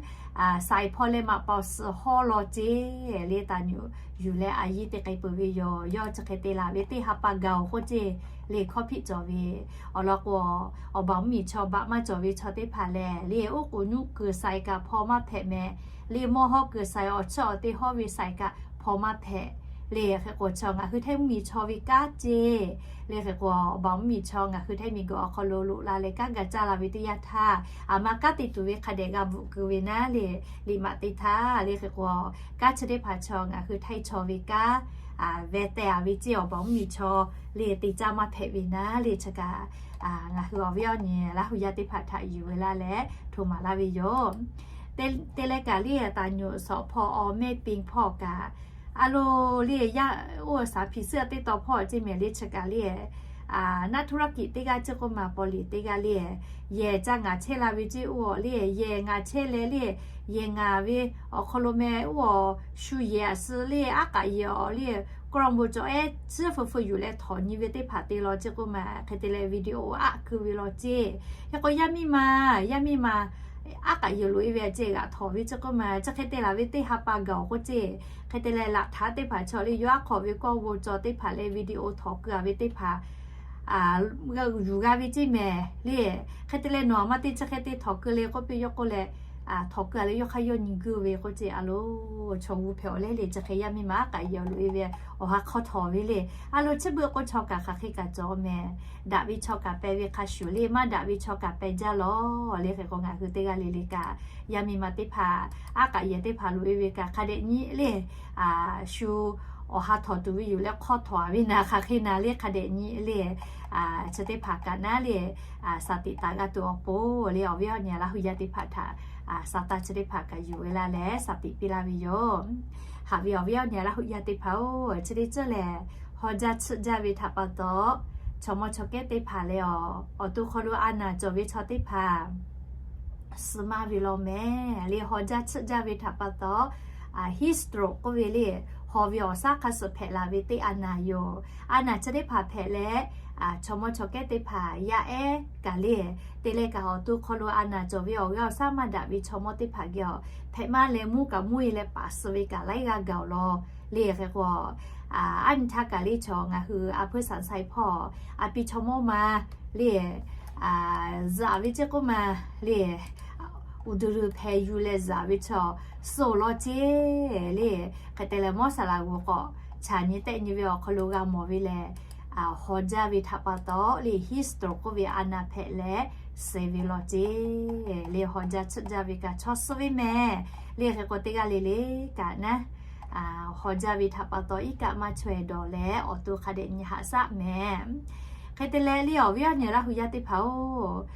saiˍ hpawˇ leh maꞈ paˍ suhˍ hawˇ law ceˇ le taˍ nyuꞈ yuˬ leh a yiˇ te k'ai peuˬ ve yoˬ. Yawˇ chi hk'e te laˬ ve teˇ ha pa gaˬ-oˬ k'oˆ ceˇ le hkawˇ hpiˆ cawˬ ve. Awˬ lawn k'o, awˬ baˬ mvuhˇmiˬ chaw baˆ maˇ cawˬ ve chaw teˇ hpaˍ lehˬ le oˉ k'oˍ nuˆ kuiˬ saiˍ kaꞈ hpaw maˇ hpehꞈ mehˍ. Le mawˇ hawˇ kuiˬ saiˍ awˬ chiˇ awˬ te hawˇ ve saiˍ kaꞈ hpaw maˇ hpehꞈ. Le hk'e k'o, chaw ngaˬ hui hteˇ mvuhˇmiˬ chaw ve kanˉ ceˇ. Le hk'e k'o, awˬ baˬ mvuhˇmiˬ chaw ngaˬ hui hteˇ miˬ guiˬ awˬ hk'aw lo loꞈ la leh kanˉ ga caˇ la ve teˇ yanˇ htaˇ, aˬ ma kanˉ te tuˬ ve hk'a dehꞈ g'a bvuhꞈ keu ve naˉ le, liꞈ maꞈ te htaˇ le hk'e k'o, kanˉ chi teˇ hpaˍ chaw ngaˬ hui hteˇ chaw ve kanˉ veh teh a ve ceˇ awˬ baˬ mvuhˇmiˬ chaw le te caˇ maˇ hpehꞈ ve naˉ le chi kaꞈ, ngaˬ hui awˬ viˉ awˬ nyi Laˇ huˍ yaˇ teˇ hpaˍ htaꞈ yuˬ ve laˇ leh htoꞈ maˍ laˇ ve yoˬ. Te leh kaꞈ le taˍ nyuꞈ shawˍ hpawˇ awˬ mehˇ piˇ hpawˇ kaꞈ, a lo le yaˇ oˇ สารผิดเชื้อ teˇ taw hpawˇ ceˇ mehˍ le chi kaꞈ le, naˆ ธุรกิจ teˇ g'aˇ ceˇ k'oˆ maˬ paw liꞈ teˇ g'aˇ le, yehˬ ca ngaˬ chehˇ la ve ceˇ oˇ awˬ le yehˬ ngaˬ chehˇ leh le, yehˬ ngaˬ ve awˬ hk'aw lo meh oˇ awˬ shu yehˬ aꞈ suh le aˉ k'aꞈ yehˬ awˬ le กล้องวงจร ehˉ tcuhˉ feu feu yuˬ leh htawnˍ nyi ve teˇ hpaˍ te law ceˇ k'oˆ maˬ hk'e te leh วิดีโอ aˆ keu ve law ceˇ. Hk'e k'o yaˇ miˇ ma, yaˇ miˇ ma aˉ k'aꞈ yehˬ loꞈ-e ve ceˇ g'aꞈ htawnˍ ve ceˇ k'oˆ maˬ chi hk'e te laˬ ve teˇ ha pa gaˬ-oˬ k'oˆ ceˇ. Hk'e te leh laꞈ htaˉ teˇ hpaˍ chaw le yawˇ aˉ hk'awꞈ ve กล้องวงจร teˇ hpaˍ leh วิดีโอ htawnˍ keu ve teˇ hpaˍ yuˬ g'a ve ceˇ mehˍ le. Hk'e te leh nawˬ aˬ ma te chi hk'e te htawnˍ keu le k'oˆ piˇ yawˇ k'oˆ leh, htawnˍ keu a leh yawˇ hk'aˇ yawˇ nyi guˇ ve k'oˆ ceˇ. A lo, chaw g'uˇ hpehꞈ awˬ leh le chi hk'e yaˇ miˇ ma aˉ k'aꞈ yehˬ loꞈ-e ve awˬ ha hk'aw htawnˍ ve le. A lo, chi beuꞈ k'o chaw kaꞈ hk'aˬ hk'e kaꞈ cawˬ mehˍ. Daꞈ ve chaw kaꞈ peh ve hk'a shuˍ le, maˇ daꞈ ve chaw kaꞈ peh jaˇ lawˬ le. Hk'e k'o ngaˬ hui teˇ g'aˇ le le kaꞈ, yaˇ miˇ ma teˇ hpaˍ aˉ k'aꞈ yehˬ teˇ hpaˍ loꞈ-e ve kaꞈ hk'a dehꞈ nyi le, shu awˬ ha htawnˍ tuˬ ve yoˬ leh hk'aw htawnˍ a ve naˍ hk'aˬ hk'e naˍ le hk'a dehꞈ nyi le, chi teˇ hpaˍ kaꞈ naˉ le, สติ taˍ g'a tuˬ awˬ pon le awˬ viˉ awˬ nyi Laˇ huˍ yaˇ teˇ hpaˍ htaꞈ sa taˇ chi teˇ hpaˍ kaꞈ yuˬ ve laˇ leh สติ piˇ laˇ ve yoˬ. Haꞈ ve awˬ viˉ awˬ nyi Laˇ huˍ yaˇ teˇ hpaˍ-oˬ, chi teˇ ceuˬ lehˬ, haw jaˇ tsuhˆ jaˇ ve htaꞈ pa taw, chaw mawˇ chaw kehˉ teˇ hpaˍ leh awˬ, awˬ to hk'aw lo a naˍ cawˬ ve chaw teˇ hpaˍ suh maˇ ve law mehˍ le. Haw jaˇ tsuhˆ jaˇ ve htaꞈ pa taw, heat stroke k'oˆ ve le, haw ve awˬ shaˉ hk'a suh hpehꞈ la ve teˇ a naˍ yoˬ. A naˍ chi teˇ hpaˍ hpehꞈ leh, chaw mawˇ chaw kehˉ teˇ hpaˍ yaˇ ehˉ kaꞈ le, te leh kaꞈ awˬ to hk'aw lo a naˍ cawˬ ve awˬ g'aˇ awˬ shaˉ maˇ daꞈ ve chaw mawˇ teˇ hpaˍ geh awˬ hpehꞈ maˇ leh mvuhˇ kaꞈ mvuhˇ-e leh paˍ suh ve kaꞈ laiˉ g'aˇ gaˬ-oˬ law le. Hk'e k'o, aˉ nyi htaˇ kaꞈ le chaw ngaˬ hui a hpeuˇ สามแสน hpawˇ a pi chaw mawˇ ma le, zuhꞈ ve ceˇ k'oˆ ma le, uˍ duˬ luˬ hpehꞈ yuˬ leh zuhꞈ ve chaw suh law ceˇ le. Hk'e te leh mawˇ saˍ laꞈ g'oˍ k'awꞈ chaꞈ nyi tehˆ nyi ve awˬ hk'aw lo g'a mawˬ ve lehˬ, haw jaˇ ve htaꞈ pa taw le history k'oˆ ve a naˍ hpehꞈ leh suh ve law ceˇ le. Haw jaˇ tsuhˆ jaˇ ve kaꞈ chaw suh ve mehˍ le. Hk'e k'o teˇ g'aˇ le le kaꞈ naˉ, haw jaˇ ve htaꞈ pa taw iˉ kaˆ maˇ chaweh dawˬ leh awˬ to hk'a dehꞈ nyi haꞈ shaˆ mehˍ. Hk'e te leh le awˬ viˉ awˬ nyi Laˇ hu yaˇ teˇ hpaˍ-oˬ,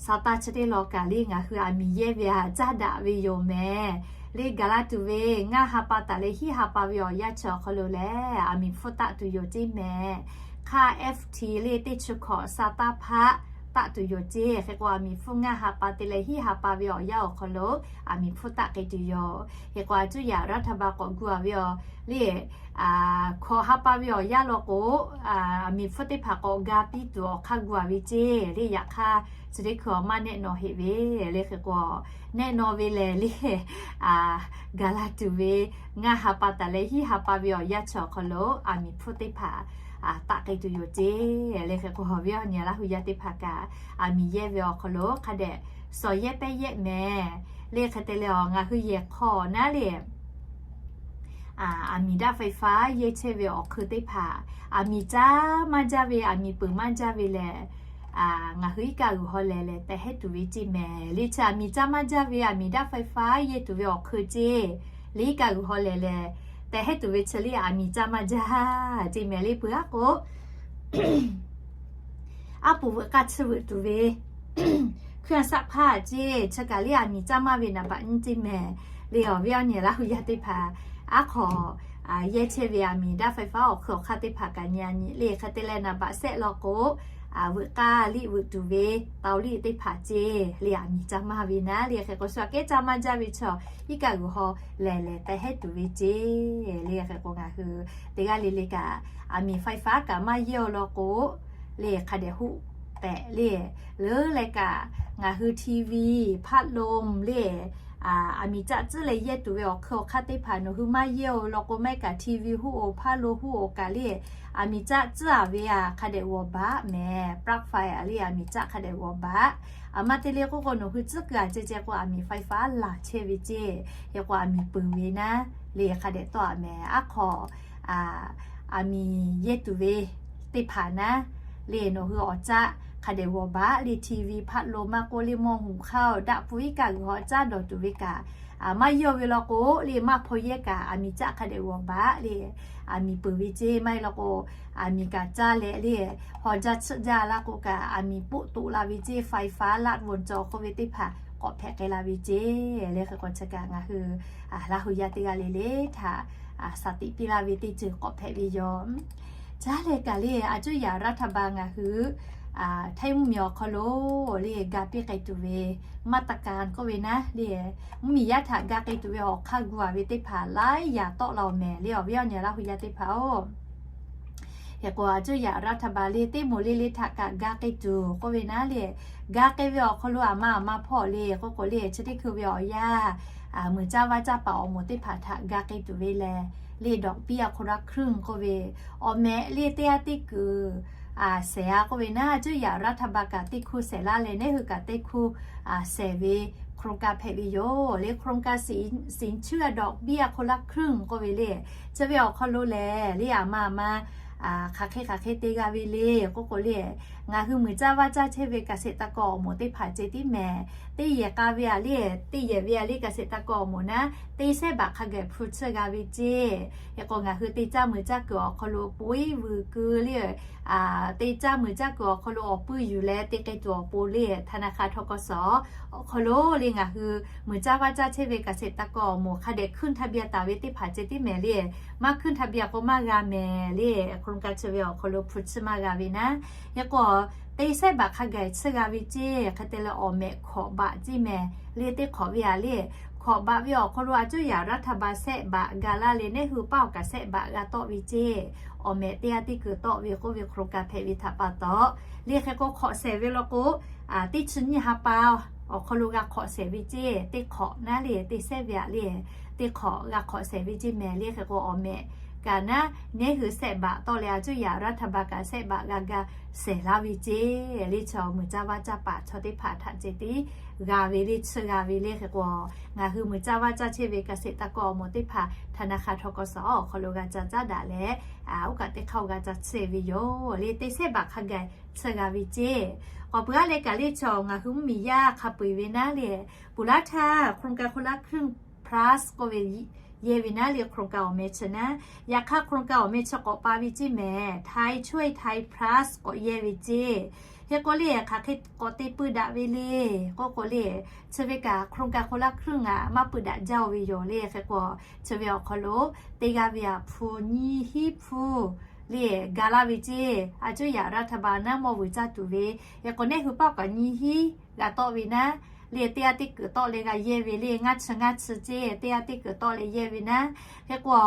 Saˍtanˍ chi teˇ law kaꞈ le ngaˬ hui aˬ miˍ yehˇ ve aꞈ caˇ daꞈ ve yoˬ mehˍ. Le gaˬ la tuˬ ve ngaˇ ha pa taˍ leh hiˉ ha pa ve awˬ yanˇ chi awˬ hk'aw lo lehˬ aˬ miˍ hpfuhˇ taˆ tuˬ yoˬ ceˇ mehˍ. Hk'aˇ F T le teˇ chi hkawꞈ Saˍtanˍ hpaˇ taˆ tuˬ yoˬ ceˇ. Hk'e k'o aˬ miˍ hpfuhˇ ngaˇ ha pa te leh hiˉ ha pa ve awˬ yanˇ awˬ hk'aw lo aˬ miˍ hpfuhˇ taˆ k'ai tuˬ yoˬ. Hk'e k'o a cuˇ yaꞈ raˇ htaˇ ba k'awꞈ gu a ve awˬ le hkawꞈ ha pa ve awˬ yanˇ law k'o, aˬ miˍ hpfuhˇ teˇ hpaˍ k'awꞈ ga piˇ tuˬ awˬ hk'aˇ gu a ve ceˇ le. Yaꞈ hk'aˇ chi teˇ hkui awˬ maˇ nehˆ naw heˆ ve le. Hk'e k'o nehˆ naw ve lehˬ le, gaˬ la tuˬ ve ngaˇ ha pa taˍ leh hiˉ ha pa ve awˬ yanˇ chi awˬ hk'aw lo aˬ miˍ hpfuhˇ teˇ hpaˍ taˆ k'ai tuˬ yoˬ ceˇ le. Hk'e k'o awˬ viˉ awˬ nyi Laˇ hu yaˇ teˇ hpaˍ kaꞈ aˬ miˍ yehˇ ve awˬ hk'aw lo hk'a dehꞈ shawˍ yehˇ pehˇ yehˇ mehˍ le. Hk'e te leh awˬ ngaˬ hui yehˬ hk'aw naˉ le aˬ miˍ daˆ faiˍ faˉ yehˇ chehˇ ve awˬ hk'eun teˇ hpaˍ, aˬ miˍ caˇ maˇ jaˇ ve, aˬ miˍ peuˬ maˇ jaˇ ve lehˬ, ngaˬ hui iˉ kaˆ g'uiˬ haw lehˬ lehˬ tehˬ hehˉ tuˬ ve ceˇ mehˍ le. Chi aˬ miˍ caˇ maˇ jaˇ ve aˬ miˍ daˆ faiˍ faˉ yehˇ tuˬ ve awˬ hk'eun ceˇ le. Iˉ kaˆ g'uiˬ haw lehˬ lehˬ tehˬ hehˉ tuˬ ve chi le aˬ miˍ caˇ maˇ jaˇ ceˇ mehˍ le. Peuˬ aˉ k'o aˉ poꞈ veuꞈ k'aˇ chi veuꞈ tuˬ ve hkuiˇ a shaˆ hpaˇ ceˇ chi kaꞈ le aˬ miˍ caˇ maˇ ve naˍ baꞈ nyiˇ ceˇ mehˍ le. Awˬ viˉ awˬ nyi Laˇ hu yaˇ teˇ hpaˍ aˉ hk'aw yehˇ chehˇ ve aˬ miˍ daˆ faiˍ faˉ awˬ hk'eun awˬ hk'aˇ teˇ hpaˍ kaꞈ nyi a nyi le. Hk'e te leh naˍ baꞈ shehˆ law k'o veuꞈ k'aˇ liˇ veuꞈ tuˬ ve tawˇ liˇ teˇ hpaˍ ceˇ le aˬ miˍ caˇ maˇ ve naˉ le. Hk'e k'o shu aꞈ kehˉ caˇ maˇ jaˇ ve chaw iˉ kaˆ g'uiˬ haw lehˬ lehˬ tehˬ hehˉ tuˬ ve ceˇ le. Hk'e k'o ngaˬ hui teˇ g'aˇ le le kaꞈ aˬ miˍ faiˍ faˉ kaꞈ maˇ yehˇ aw law k'o le hk'a dehꞈ hoˆ tehꞈ le leuˉ leh kaꞈ ngaˬ hui T V, พัดลม le aˬ miˍ caˆ tcuhˉ leh yehˇ tuˬ ve awˬ hk'eun awˬ hk'aˇ teˇ hpaˍ nawˬ hui maˇ yehˇ aw law k'o maˇ heˆ kaꞈ T V hoˆ oˬ พัดลม hoˆ oˬ kaꞈ le aˬ miˍ caˆ tcuhˉ a ve aꞈ hk'a dehꞈ g'awˬ baˆ mehˍ. ปลั๊กไฟ aꞈ le aˬ miˍ caˆ hk'a dehꞈ g'awˬ baˆ. Aˬ ma te le k'oˆ k'o nawˬ hui tcuhˉ kuiˬ aꞈ ceh ceh k'o aˬ miˍ faiˍ faˉ laˬ chehˇ ve ceˇ. Hk'e k'o aˬ miˍ peuˬ ve naˉ le hk'a dehꞈ tawˆ a mehˍ. Aˉ hk'aw aˬ miˍ yehˇ tuˬ ve teˇ hpaˍ naˉ le nawˬ hui awˬ caˆ hk'a dehꞈ g'awˬ baˆ le T V, พัดลม maˇ k'oˆ le mawˇ hoꞈ hk'aˇ daꞈ pu iˉ kaˆ g'uiˬ haw caˇ dawˬ tuˬ ve kaꞈ maˇ yehˇ aw ve law k'o le maˇ hpaw yehˇ kaꞈ aˬ miˍ caˆ hk'a dehꞈ g'awˬ baˆ le aˬ miˍ peuˬ ve ceˇ. Maˇ heˆ law k'o aˬ miˍ kaꞈ caˇ leh le haw jaˇ tsuhˆ jaˇ laˇ k'o kaꞈ aˬ miˍ poˆ toꞈ la ve ceˇ. Faiˍ faˉ ลัดวงจร k'oˆ ve teˇ hpaˍ k'awꞈ hpehꞈ k'ai la ve ceˇ le. Hk'e k'o chi kaꞈ ngaˬ hui Laˇ hu yaˇ teˇ g'aˇ le le htaꞈ shaˍ tiꞈ piˇ laˇ ve teˇ ceuˬ k'awꞈ hpehꞈ ve yoˬ. Caˇ leh kaꞈ le a cuˇ yaꞈ raˇ htaˇ ba ngaˬ hui htaiˇ mvuhˇ miˬ awˬ hk'aw lo le ga piˇ k'ai tuˬ ve maˇ taˇ ka k'oˆ ve naˉ le mvuhˇ miˬ yaˇ htaꞈ ga k'ai tuˬ ve awˬ hk'aˇ gu a ve teˇ hpaˍ laiˉ yaꞈ tawˆ la oˬ mehˍ le. Awˬ viˉ awˬ nyi Laˇ hu yaˇ teˇ hpaˍ-oˬ, hk'e k'o a cuˇ yaꞈ raˇ htaˇ ba le teˇ moˍ le le htaꞈ kaꞈ ga k'ai tuˬ k'oˆ ve naˉ le ga k'ai ve awˬ hk'aw lo aˬ ma aˬ ma hpawˇ le k'oˆ k'o le chi teˇ hkui ve awˬ yanˇ muiˬ caˇ vaˇ caˇ paˍ awˬ moˍ teˇ hpaˍ htaꞈ ga k'ai tuˬ ve lehˬ le ดอกเบี้ยคนละครึ่ง k'oˆ ve awˬ mehꞈ le teˇ yanˇ teˇ kuiˬ shehˍ a k'oˆ ve naˉ a cuˇ yaꞈ raˇ htaˇ ba kaꞈ teˇ hkuˇ shehˍ laˇ leh neˉ hui kaꞈ teˇ hkuˇ shehˍ ve โครงการ hpehꞈ ve yoˬ le. โครงการสินเชื่อดอกเบี้ยคนละครึ่ง k'oˆ ve le chi ve awˬ hk'aw lo lehˬ le aˬ ma aˬ ma hk'aˬ hk'e hk'aˬ hk'e te g'a ve le k'oˆ k'o le ngaˬ hui muiˬ caˇ vaˇ caˇ chehˇ ve เกษตรกร awˬ moˍ teˇ hpaˍ ceh tiˉ mehˍ. Teˇ yehˬ k'a ve a le teˇ yehˬ ve a le เกษตรกร awˬ moˍ naˉ te sehˉ baꞈ hk'a gaˬ hpu tsuhˇ g'a ve ceˇ. Hk'e k'o ngaˬ hui te caˇ muiˬ caˇ kuiˬ awˬ hk'aw lo po iˉ vuiˬ keu le te caˇ muiˬ caˇ kuiˬ awˬ hk'aw lo awˬ puiˇ yuˬ leh te k'ai tuˬ awˬ pon le ธนาคาร ทกส awˬ hk'aw lo le ngaˬ hui muiˬ caˇ vaˇ caˇ chehˇ ve เกษตรกร awˬ moˍ hk'a dehꞈ ขึ้นทะเบียน taˍ ve teˇ hpaˍ ceh tiˉ mehˍ le maˇ ขึ้นทะเบียน k'o maˇ g'a mehˍ le โครงการ chi ve awˬ hk'aw lo hpu tsuhˇ maˇ g'a ve naˉ. Hk'e k'o te sehˉ baꞈ hk'a gaˬ tsuhˇ g'a ve ceˇ. Hk'e te leh awˬ mehꞈ hkawꞈ baꞈ ceˇ mehˍ le teˇ hk'awꞈ ve a le hkawꞈ baꞈ ve awˬ hk'aw lo a cuˇ yaꞈ raˇ htaˇ ba sehˆ baꞈ ga laˇ leh neˉ hui paˇ awˬ kaꞈ sehˆ baꞈ g'a tawˆ ve ceˇ. Awˬ mehꞈ teˇ yanˇ teˇ kuiˬ tawˆ ve k'oˆ ve โครงการ hpehꞈ ve htaꞈ pa taw le hk'e k'o hk'awꞈ shehˍ ve law k'o teˇ chi nyiˇ ha pa awˬ hk'aw lo g'a hk'awꞈ shehˍ ve ceˇ. Teˇ hk'awꞈ naˉ le te sehˉ ve a le teˇ hk'awꞈ g'a hk'awꞈ shehˍ ve ceˇ mehˍ le. Hk'e k'o awˬ mehꞈ kaꞈ naˉ, neˉ hui แสนบาท tawˆ leh a cuˇ yaꞈ รัฐบาล kaꞈ แสนบาท g'a ga shehˍ laˇ ve ceˇ le. Chaw muiˬ caˇ vaˇ caˇ paˍ chaw teˇ hpaˍ htaꞈ ceh tiˉ g'a ve le, chi g'a ve le. Hk'e k'o, ngaˬ hui muiˬ caˇ vaˇ caˇ chehˇ ve เกษตรกร awˬ moˍ teˇ hpaˍ ธนาคาร ทกส awˬ hk'aw lo g'a ca caˉ daꞈ leh, oˇ kaꞈ teˇ hk'aˇ g'a ca chehˇ ve yoˬ le. Teˇ แสนบาท hk'a gaˬ chi g'a ve ceˇ. K'awꞈ peuˬ aˉ leh kaꞈ le, chaw ngaˬ hui mvuhˇmiˬ yaˇ hk'a peu-eˬ ve naˉ le, มูลค่า โครงการคนละครึ่ง plus k'oˆ ve yehˇ ve naˉ le, โครงการ awˬ meh chi naˉ. Yaꞈ hk'aˇ โครงการ awˬ meh chi k'awꞈ pa ve ceˇ mehˍ, ไทยช่วยไทย plus k'awꞈ yehˇ ve ceˇ. Hk'e k'o le, hk'aˬ hk'e k'awꞈ te pui daꞈ ve le k'oˆ k'o le, chi ve kaꞈ โครงการคนละครึ่ง aꞈ maˇ pui daꞈ jaˇ-oˬ ve yoˬ le. Hk'e k'o, chi ve awˬ hk'aw lo teˇ g'aˇ ve aꞈ hpu nyiˇ hinˉ hpu le ga laˇ ve ceˇ. A cuˇ yaꞈ รัฐบาล naˉ mawˇ vuiˬ caˇ tuˬ ve. Hk'e k'o, neˉ hui paˆ kaꞈ nyiˇ hinˉ g'a tawˆ ve naˉ le, teˇ g'aˇ teˇ kuiˬ tawˆ leh g'a yehˇ ve le, ngaˇ chi ngaˇ chi ceˇ, teˇ g'aˇ teˇ kuiˬ tawˆ leh yehˇ ve naˉ. Hk'e k'o,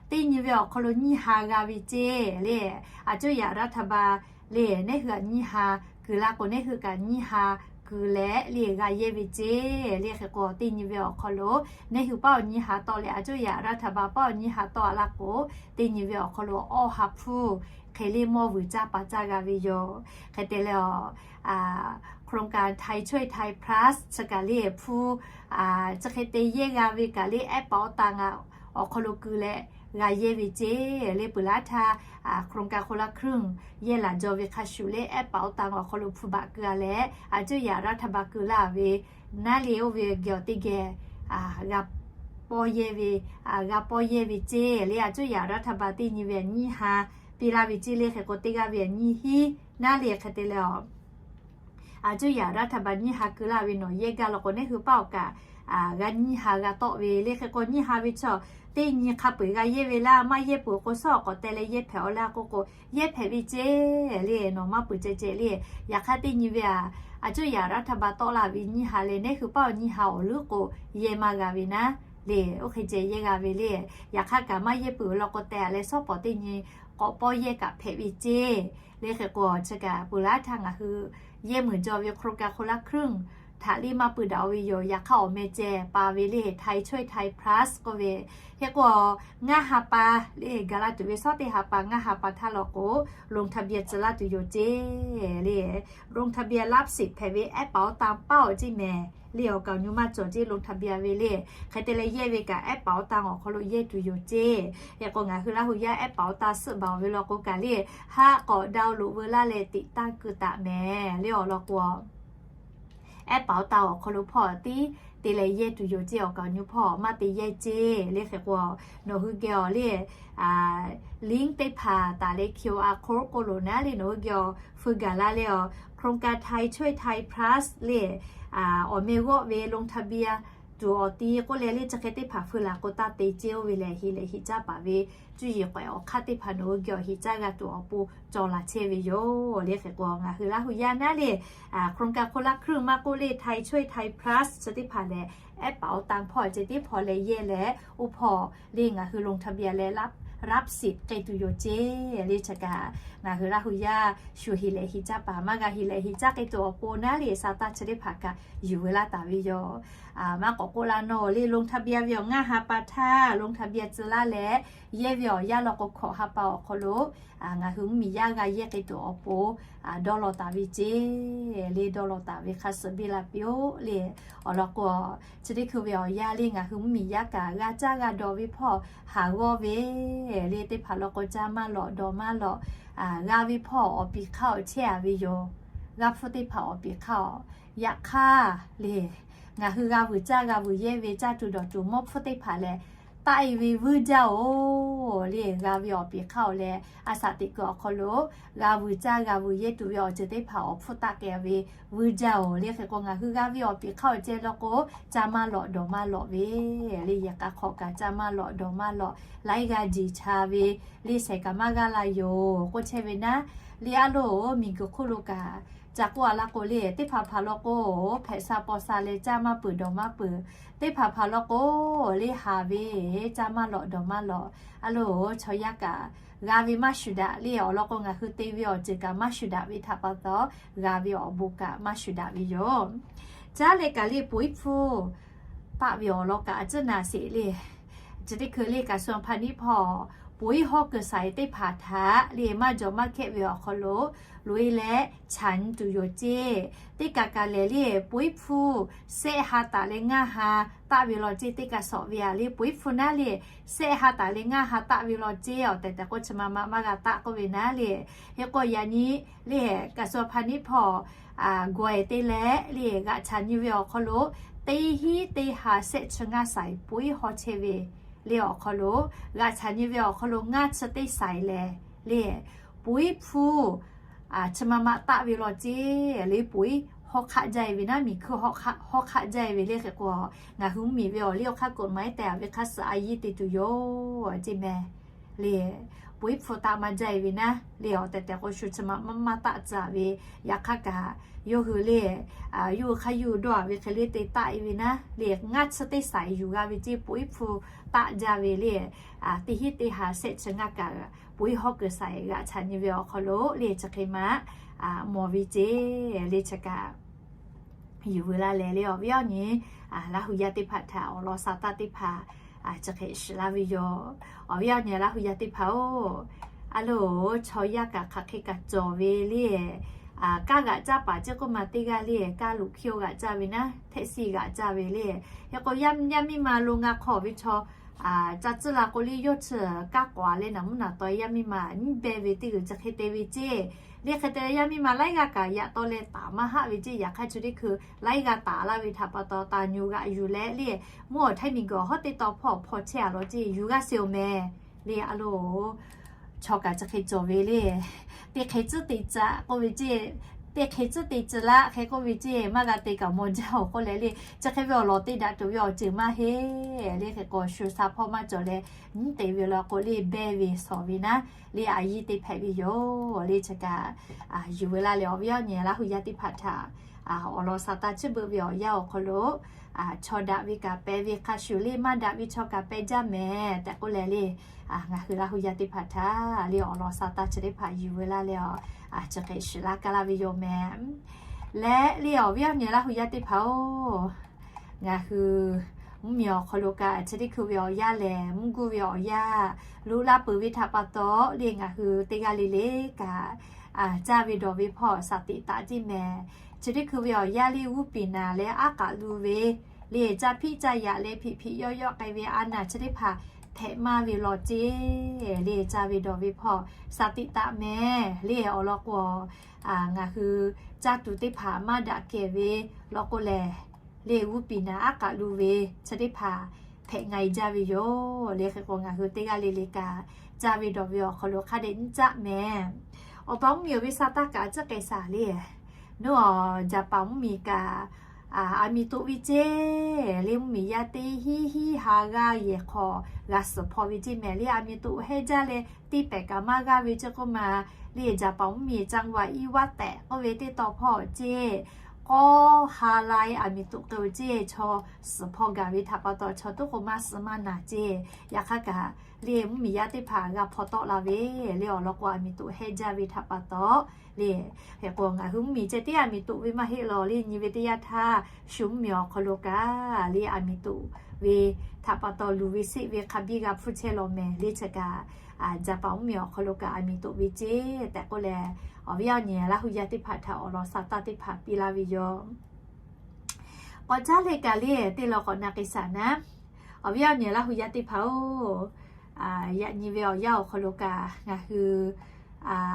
teˇ nyi ve awˬ hk'aw lo nyiˇ ha g'a ve ceˇ le. A cuˇ yaꞈ รัฐบาล le, neˉ hui aꞈ nyiˇ ha kuiˬ la k'o, neˉ hui kaꞈ nyiˇ ha kuiˬ leh le g'a yehˇ ve ceˇ le. Hk'e k'o, teˇ nyi ve awˬ hk'aw lo neˉ hui paˆ awˬ nyiˇ ha tawˆ leh a cuˇ yaꞈ รัฐบาล paˆ awˬ nyiˇ ha tawˆ a laˇ k'o, teˇ nyi ve awˬ hk'aw lo awˇ ha hpu hk'e le mawˇ vuiˬ caˇ pa caˇ g'a ve yoˬ. Hk'e te leh, โครงการ ไทยช่วยไทย plus chi kaꞈ le hpu chi hk'e te yehˇ g'a ve kaꞈ le, แอปเป๋าตัง aꞈ awˬ hk'aw lo keu leh g'a yehˇ ve ceˇ le. Peuˬ laˇ htaˇ, โครงการคนละครึ่ง yehˇ laˬ jaw ve hk'a shuˍ le, แอปเป๋าตัง awˬ hk'aw lo hpu baꞈ keu a leh, a cuˇ yaꞈ รัฐบาล keu laˇ ve naˉ le, oˇ ve geh awˬ teˇ geh g'a pawˇ yehˇ ve, g'a pawˇ yehˇ ve ceˇ le. A cuˇ yaꞈ รัฐบาล teˇ nyi ve aꞈ nyiˇ ha piˇ laˇ ve ceˇ le. Hk'e k'o, teˇ g'aˇ ve aꞈ nyiˇ hinˉ naˉ le. Hk'e te leh, a cuˇ yaꞈ รัฐบาล nyiˇ ha keu laˇ ve nawˬ yehˇ gaˇ law k'o, neˉ hui paˆ awˬ kaꞈ g'a nyiˇ ha g'a tawˆ ve le. Hk'e k'o, nyiˇ ha ve chaw teˇ nyi hk'a peu-eˬ g'a yehˇ ve laˇ, maˇ yehˇ peuˬ k'o, suhˉ awˬ k'awꞈ teh leh yehˇ hpehꞈ-aw laˇ k'oˆ k'o, yehˇ hpehꞈ ve ceˇ le. Nawˬ maˇ peuˬ ceh ceh le. Yaꞈ hk'aˇ, teˇ nyi ve aꞈ, a cuˇ yaꞈ รัฐบาล tawˆ la ve nyiˇ ha leh, neˉ hui paˆ awˬ nyiˇ ha awˬ leuˉ k'o, yehˇ maˇ g'a ve naˉ le. Oˇ hk'e ceh yehˇ g'a ve le. Yaꞈ hk'aˇ kaꞈ, maˇ yehˇ peuˬ law k'o, teh a leh suhˉ pawˍ teˇ nyi k'awꞈ pawˇ yehˇ kaꞈ hpehꞈ ve ceˇ le. Hk'e k'o, chi kaꞈ peuˬ laˇ htaˇ ngaˬ hui yehˇ muiˬ jaw ve โครงการคนละครึ่ง htaꞈ le maˇ pui daꞈ-o ve yoˬ. Yaꞈ hk'aˇ, awˬ meh ceh pa ve le, ไทยช่วยไทย plus k'oˆ ve. Hk'e k'o, ngaˇ ha pa le ga laˇ tuˬ ve, suhˉ teˇ ha pa ngaˇ ha pa htaˇ law k'o, ลงทะเบียน tcuh laˇ tuˬ yoˬ ceˇ le. ลงทะเบียน รับสิทธิ์ hpehꞈ ve แอปเป๋าตัง paˆ awˬ ceˇ mehˍ le. Awˬ kaˍ awˬ nyi maˇ cawˬ ceˇ, ลงทะเบียน ve le. Hk'e te leh yehˇ ve kaꞈ แอปเป๋าตัง awˬ hk'aw lo yehˇ tuˬ yoˬ ceˇ. Hk'e k'o, ngaˬ hui Laˇ hu yaˇ แอปเป๋าตัง suhˆ baˬ-oˬ ve law k'o kaꞈ le, haˆ k'awꞈ ดาวน์โหลด veu laˇ leh ติดตั้ง keu taˍ mehˍ le. Awˬ lawn k'o, แอปเป๋าตัง awˬ hk'aw lo hpawˇ tiˉ te leh yehˇ tuˬ yoˬ ceˇ. Awˬ kaˍ awˬ nyi hpawˇ maˇ te yehˇ ceˇ le. Hk'e k'o, nawˬ hui geh awˬ le, link teˇ hpaˍ taˍ leh, QR code k'oˆ loˬ naˉ le, nawˬ hui geh awˬ feu gaˬ la leh, awˬ โครงการ ไทยช่วยไทย plus le, awˬ meh g'awˆ ve ลงทะเบียน tuˬ awˬ ti k'oˆ leh le, chi hk'e teˇ hpaˍ feu laˬ k'o taˇ te ceˇ. Oˇ ve lehˬ, heˍ lehˬ heˍ caˇ paˍ ve cuˇ yiˍ k'awehꞈ awˬ hk'aˇ teˇ hpaˍ nawˬ hui geh awˬ heˍ caˇ g'a tuˬ awˬ pon cawˬ laˬ chehˇ ve yoˬ le. Hk'e k'o, ngaˬ hui Laˇ hu yaˇ naˉ le, โครงการคนละครึ่ง maˇ k'oˆ le, ไทยช่วยไทย plus chi teˇ hpaˍ lehˬ, แอปเป๋าตัง hpawˇ ceh tiˉ hpawˇ leh yehˇ leh, oˇ hpawˇ le ngaˬ hui ลงทะเบียน leh รับสิทธิ์ k'ai tuˬ yoˬ ceˇ le. Chi kaꞈ ngaˬ hui Laˇ hu yaˇ shu heˍ lehˬ heˍ caˇ paˍ, maˇ g'a heˍ lehˬ heˍ caˇ k'ai tuˬ awˬ pon naˉ le, sa taˇ chi teˇ hpaˍ kaꞈ yuˬ veu laˇ taˍ ve yoˬ. Maˇ k'awꞈ k'oˆ la nawˬ le, ลงทะเบียน ve awˬ ngaˇ ha pa htaˇ ลงทะเบียน tcuh laˇ leh, yehˇ ve awˬ yanˇ law k'o, hkawꞈ ha pa awˬ hk'aw lo ngaˬ hui mvuhˇmiˬ yaˇ g'a yehˇ k'ai tuˬ awˬ pon dawˇ law taˍ ve ceˇ le. Dawˇ law taˍ ve hk'a suhˍ biˇ la piˇ-oˆ le. Awˬ lawn k'o, chi teˇ hkui ve awˬ yanˇ le ngaˬ hui mvuhˇmiˬ yaˇ kaꞈ g'a caˇ g'a dawˬ ve hpawˇ haˍ g'awˇ ve le. Teˇ hpaˍ law k'o, caˇ maˇ lawꞈ dawˬ maˇ lawꞈ, g'a ve hpawˇ awˬ piˍ hk'aˇ awˬ chehˇ a ve yoˬ. G'a hpfuhˇ teˇ hpaˍ awˬ piˍ hk'aˇ-oˬ, yaꞈ hk'aˇ le, ngaˬ hui g'a vuiˬ caˇ g'a vuiˬ yehˇ ve caˇ tuˬ dawˬ tuˬ mawˇ hpfuhˇ teˇ hpaˍ lehˬ, taˆ-e ve vuiˇ jaˇ-oˬ le. G'a ve awˬ piˍ hk'aˇ-oˬ leh, a shaꞈ teꞈ kuiˬ awˬ hk'aw lo g'a vuiˬ caˇ g'a vuiˬ yehˇ tuˬ ve awˬ ceuˬ teˇ hpaˍ awˬ hpfuhˇ taˆ k'ai ve vuiˇ jaˇ-oˬ le. Hk'e k'o, ngaˬ hui g'a ve awˬ piˍ hk'aˇ-oˬ ceh law k'o, caˇ maˇ lawꞈ dawˬ maˇ lawꞈ ve le. Yehˬ k'a hk'awꞈ kaꞈ caˇ maˇ lawꞈ dawˬ maˇ lawꞈ, laiˉ g'aˇ jeˬ cha ve le, shehˍ kaꞈ maˇ g'aˇ la yoˬ k'oˆ chehˇ ve naˉ le. A loˬ, miˬguiˬ hk'oˆ lo kaꞈ ca k'oˆ a laˇ k'o le, teˇ hpaˍ hpaˍ law k'o, hpehꞈ sha paw sha leh caˇ maˇ peuˬ dawˬ maˇ peuˬ. Teˇ hpaˍ hpaˍ law k'o, le haˍ ve, caˇ maˇ lawꞈ dawˬ maˇ lawꞈ. A loˬ, chaw yaˇ kaꞈ g'a ve maˇ shuˍ daꞈ le. Awˬ lawn k'o, ngaˬ hui te ve awˬ ceuˬ kaꞈ maˇ shuˍ daꞈ ve htaꞈ pa taw, g'a ve awˬ bon kaꞈ maˇ shuˍ daꞈ ve yoˬ. Caˉ leh kaꞈ le, poiˉ hpfuhˇ paˆ ve awˬ lawn kaꞈ a ciˉ naˍ sheˍ le. Chi teˇ hkui le kaꞈ, กระทรวงพาณิชย์ hpawˇ Ponˬ iˉ hawˉ kuiˬ shaiˍ teˇ hpaˍ htaꞈ le maˇ jawˬ maˇ hkehˆ ve awˬ hk'aw lo loꞈ e leh chaꞈ nyi tuˬ yoˬ ceˇ. Teˇ kaꞈ kaꞈ lehˬ le, ponˬ iˉ hpfuhˇ shehˆ ha taˍ leh ngaˇ ha taˆ ve law ceˇ. Teˇ kaꞈ shawˍ ve aꞈ le, ponˬ iˉ hpfuhˇ naˉ le shehˆ ha taˍ leh ngaˇ ha taˆ ve law ceˇ. Awˬ tehˬ tehˬ k'o chi ma ma maˇ g'a taˆ k'oˆ ve naˉ le. Hk'e k'o yaꞈ nyi le, kaꞈ shu hpa niˉ hpawˇ gawˬ e te leh le g'aꞈ chaꞈ nyi ve awˬ hk'aw lo teˇ hinˉ teˇ ha shehˆ chi ngaˇ shaiˍ ponˬ iˉ hawˉ chehˇ ve le awˬ hk'aw lo, g'aꞈ chaꞈ nyi ve awˬ hk'aw lo ngaˇ chi teˇ shaiˍ lehˬ le, ponˬ iˉ hpfuhˇ chi ma ma taˆ ve law ceˇ. Le ponˬ iˉ hawˉ hk'aˆ jaˇ e ve naˉ, miˬ hkuiˇ hawˉ hk'aˆ jaˇ e ve le. Hk'e k'o ngaˬ hui mvuhˇmiˬ ve awˬ liˇ awˬ hk'aˇ kuiˬ maˇ heˆ tehꞈ ve hk'a suh a yiˇ te tuˬ yoˬ ceˇ meh. Le ponˬ iˉ hpfuhˇ taˆ maˇ jaˇ e ve naˉ le, awˬ tehˬ tehˬ k'o shu chi ma maˇ maˇ taˆ tcuh ve. Yaꞈ hk'aˇ kaꞈ yawˇ hui le, yawˇ hui hk'aˇ yawˇ hui dawˇ a ve hk'e le te taˆ e ve naˉ le, ngaˇ chi teˇ shaiˍ yuˬ g'a ve ceˇ. Ponˬ iˉ hpfuhˇ taˆ jaˇ ve le, teˇ hinˉ teˇ ha shehˆ chi ngaˇ kaꞈ ponˬ iˉ hawˉ kuiˬ shaiˍ g'aꞈ chaꞈ nyi ve awˬ hk'aw lo le chi hk'e ma mawˬ ve ceˇ. Le chi kaꞈ yuˬ veu laˇ leh le awˬ viˉ awˬ nyi Laˇ hu yaˇ teˇ hpaˍ htaꞈ awˬ lawn sha taˇ teˇ hpaˍ chi hk'e shiˍ laˇ ve yoˬ. Awˬ viˉ awˬ nyi Laˇ hu yaˇ teˇ hpaˍ-oˬ, a loˬ, chaw yaˇ kaꞈ hk'aˬ hk'e kaꞈ cawˬ ve le, kaˇ g'aꞈ caˇ paˍ ceˇ k'oˆ ma teˇ g'aˇ le, kaˇ luꞈ hkiˇ-oˆ g'aꞈ caˇ ve naˉ, htaˆ siˆ g'aꞈ caˇ ve le. Hk'e k'o yaˇ miˇ ma lo ngaˬ hk'aw ve chaw ca tcuhˉ la k'o le, yawˇ chi kaˇ k'awꞈ leh naˬ mvuhˇ naˬ taw yaˇ miˇ ma nyiˇ beh ve teˇ g'uiˬ chi hk'e te ve ceˇ. Le hk'e te yaˇ miˇ ma laiˉ g'aˇ kaꞈ yaꞈ taw leh taˍ maˇ haˆ ve ceˇ. Yaꞈ hk'aˇ chi teˇ hkui laiˉ g'aˇ taˍ laˇ ve htaꞈ pa taw taˍ nyu g'aꞈ yuˬ leh le, mvuhˇ awˬ htaiˇ miˬ guiˬ hawˉ teˇ taw hpawˇ hpaw chehˇ a law ceˇ, yuˬ g'aˇ sheˍ-oˬ meh. Le a loˬ, chaw kaꞈ chi hk'e cawˬ ve le, teˇ hk'e tcuhˉ te caꞈ k'oˆ ve ceˇ, teˇ hk'e tcuhˉ te ceh laˇ hk'e k'oˆ ve ceˇ, maˇ g'a te kaꞈ mawˬ jaˇ-oˬ k'oˆ leh le, chi hk'e ve awˬ lawn teˇ daꞈ tuˬ ve awˬ ceuˬ maˇ heˆ. Le hk'e k'o shu sha hpawˇ maˇ cawˬ leh nyiˉ te ve law k'o le, behˇ ve shawˍ ve naˉ le, a yiˇ te hpehꞈ ve yoˬ. Le chi kaꞈ yuˬ veu laˇ leh awˬ viˉ awˬ nyi Laˇ hu yaˇ teˇ hpaˍ htaꞈ awˬ lawn sha taˇ chiˇ beuꞈ ve awˬ yanˇ awˬ hk'aw lo chaw daꞈ ve kaꞈ pehˬ ve hk'a shuˍ le, maˇ daꞈ ve chaw kaꞈ pehˬ jaˇ meh tehꞈ k'oˆ leh le, ngaˬ hui Laˇ hu yaˇ teˇ hpaˍ htaꞈ le awˬ lawn sha taˇ chi teˇ hpaˍ yuˬ veu laˇ leh, chi hk'e shiˍ laˇ kaˇ laˇ ve yoˬ meh. Leh le awˬ viˉ awˬ nyi Laˇ hu yaˇ teˇ hpaˍ-oˬ, ngaˬ hui mvuhˇmiˬ awˬ hk'aw lo kaꞈ chi teˇ hkui ve awˬ yanˇ lehˬ, mvuhˇ guˇ ve awˬ yanˇ loꞈ la peuˬ ve htaꞈ pa taw le, ngaˬ hui teˇ g'aˇ le le kaꞈ caˇ ve dawˬ ve hpawˇ shaˍ tiꞈ taꞈ tiˇ meh. Chi teˇ hkui ve awˬ yanˇ le g'uˇ piˍ naˍ leh aˉ k'aꞈ lu ve le, caˇ hpiˆ caˇ yaꞈ leh hpiꞈ hpiꞈ yawˆ yawˆ k'ai ve a naˬ chi teˇ hpaˍ hpehꞈ maˇ ve law ceˇ. Le caˇ ve dawˬ ve hpawˇ shaˍ tiꞈ taꞈ meh. Le awˬ lawn k'o ngaˬ hui caˇ tuˬ teˇ hpaˍ maˇ daꞈ kehˬ ve law k'o lehˬ, le g'uˇ piˍ naˍ aˉ k'aꞈ lu ve chi teˇ hpaˍ hpehꞈ nga e jaˇ ve yoˬ. Le hk'e k'o ngaˬ hui teˇ g'aˇ le le kaꞈ caˇ ve dawˬ ve awˬ hk'aw lo hk'a dehꞈ nyiˇ caˆ meh. Awˬ pa mvuhˇmiˬ ve sha taˇ kaꞈ tcuhˉ k'ai shaˍ le, nawˬ Jaˍpaˍ mvuhˇmiˬ kaꞈ aˬ miˍ toꞈ ve ceˇ. Le mvuhˇmiˬ yaˇ teˇ hinˉ hinˉ ha g'aˇ yehˬ hk'aw g'a suhˍ hpaw ve ceˇ meh. Le aˬ miˍ toꞈ hehˇ jaˇ leh teˇ pehˍ kaꞈ maˇ g'aˇ ve ceˇ k'oˆ ma, le Jaˍpaˍ mvuhˇmiˬ caˇ g'aꞈ iˉ vaˉ tehꞈ k'oˆ ve teˇ taw hpawˇ ceˇ, k'awˇ ha lai aˬ miˍ toꞈ k'ai-o ceˇ. Chaw suhˍ hpaw gaˬ ve htaꞈ pa taw chaw toˉ k'o maˇ suh maˇ naˬ ceˇ. Yaꞈ hk'aˇ kaꞈ le mvuhˇmiˬ yaˇ teˇ hpaˍ g'a hpaw tawˆ la ve le awˬ lawn k'o aˬ miˍ toꞈ hehˇ jaˇ ve htaꞈ pa taw le. Hk'e k'o ngaˬ hui mvuhˇmiˬ ceh tiˉ aˬ miˍ toꞈ ve maˇ heˆ law le, nyi ve teˇ yanˇ htaˇ shu mvuhˇmiˬ awˬ hk'aw lo kaꞈ le aˬ miˍ toꞈ ve htaꞈ pa taw luˬ ve seˆ ve hk'a biˇ g'a hpfuhˇ chehˇ law meh. Le chi kaꞈ Jaˍpaˍ mvuhˇmiˬ awˬ hk'aw lo kaꞈ aˬ miˍ toꞈ ve ceˇ tehꞈ k'oˆ leh, awˬ viˉ awˬ nyi Laˇ hu yaˇ teˇ hpaˍ htaꞈ awˬ lawn sha taˇ teˇ hpaˍ piˇ laˇ ve yoˬ. K'awꞈ caˉ leh kaꞈ le teˇ law k'awꞈ na k'ai shaˍ naˉ, awˬ viˉ awˬ nyi Laˇ hu yaˇ teˇ hpaˍ-oˬ, yaꞈ nyi ve awˬ yanˇ awˬ hk'aw lo kaꞈ ngaˬ hui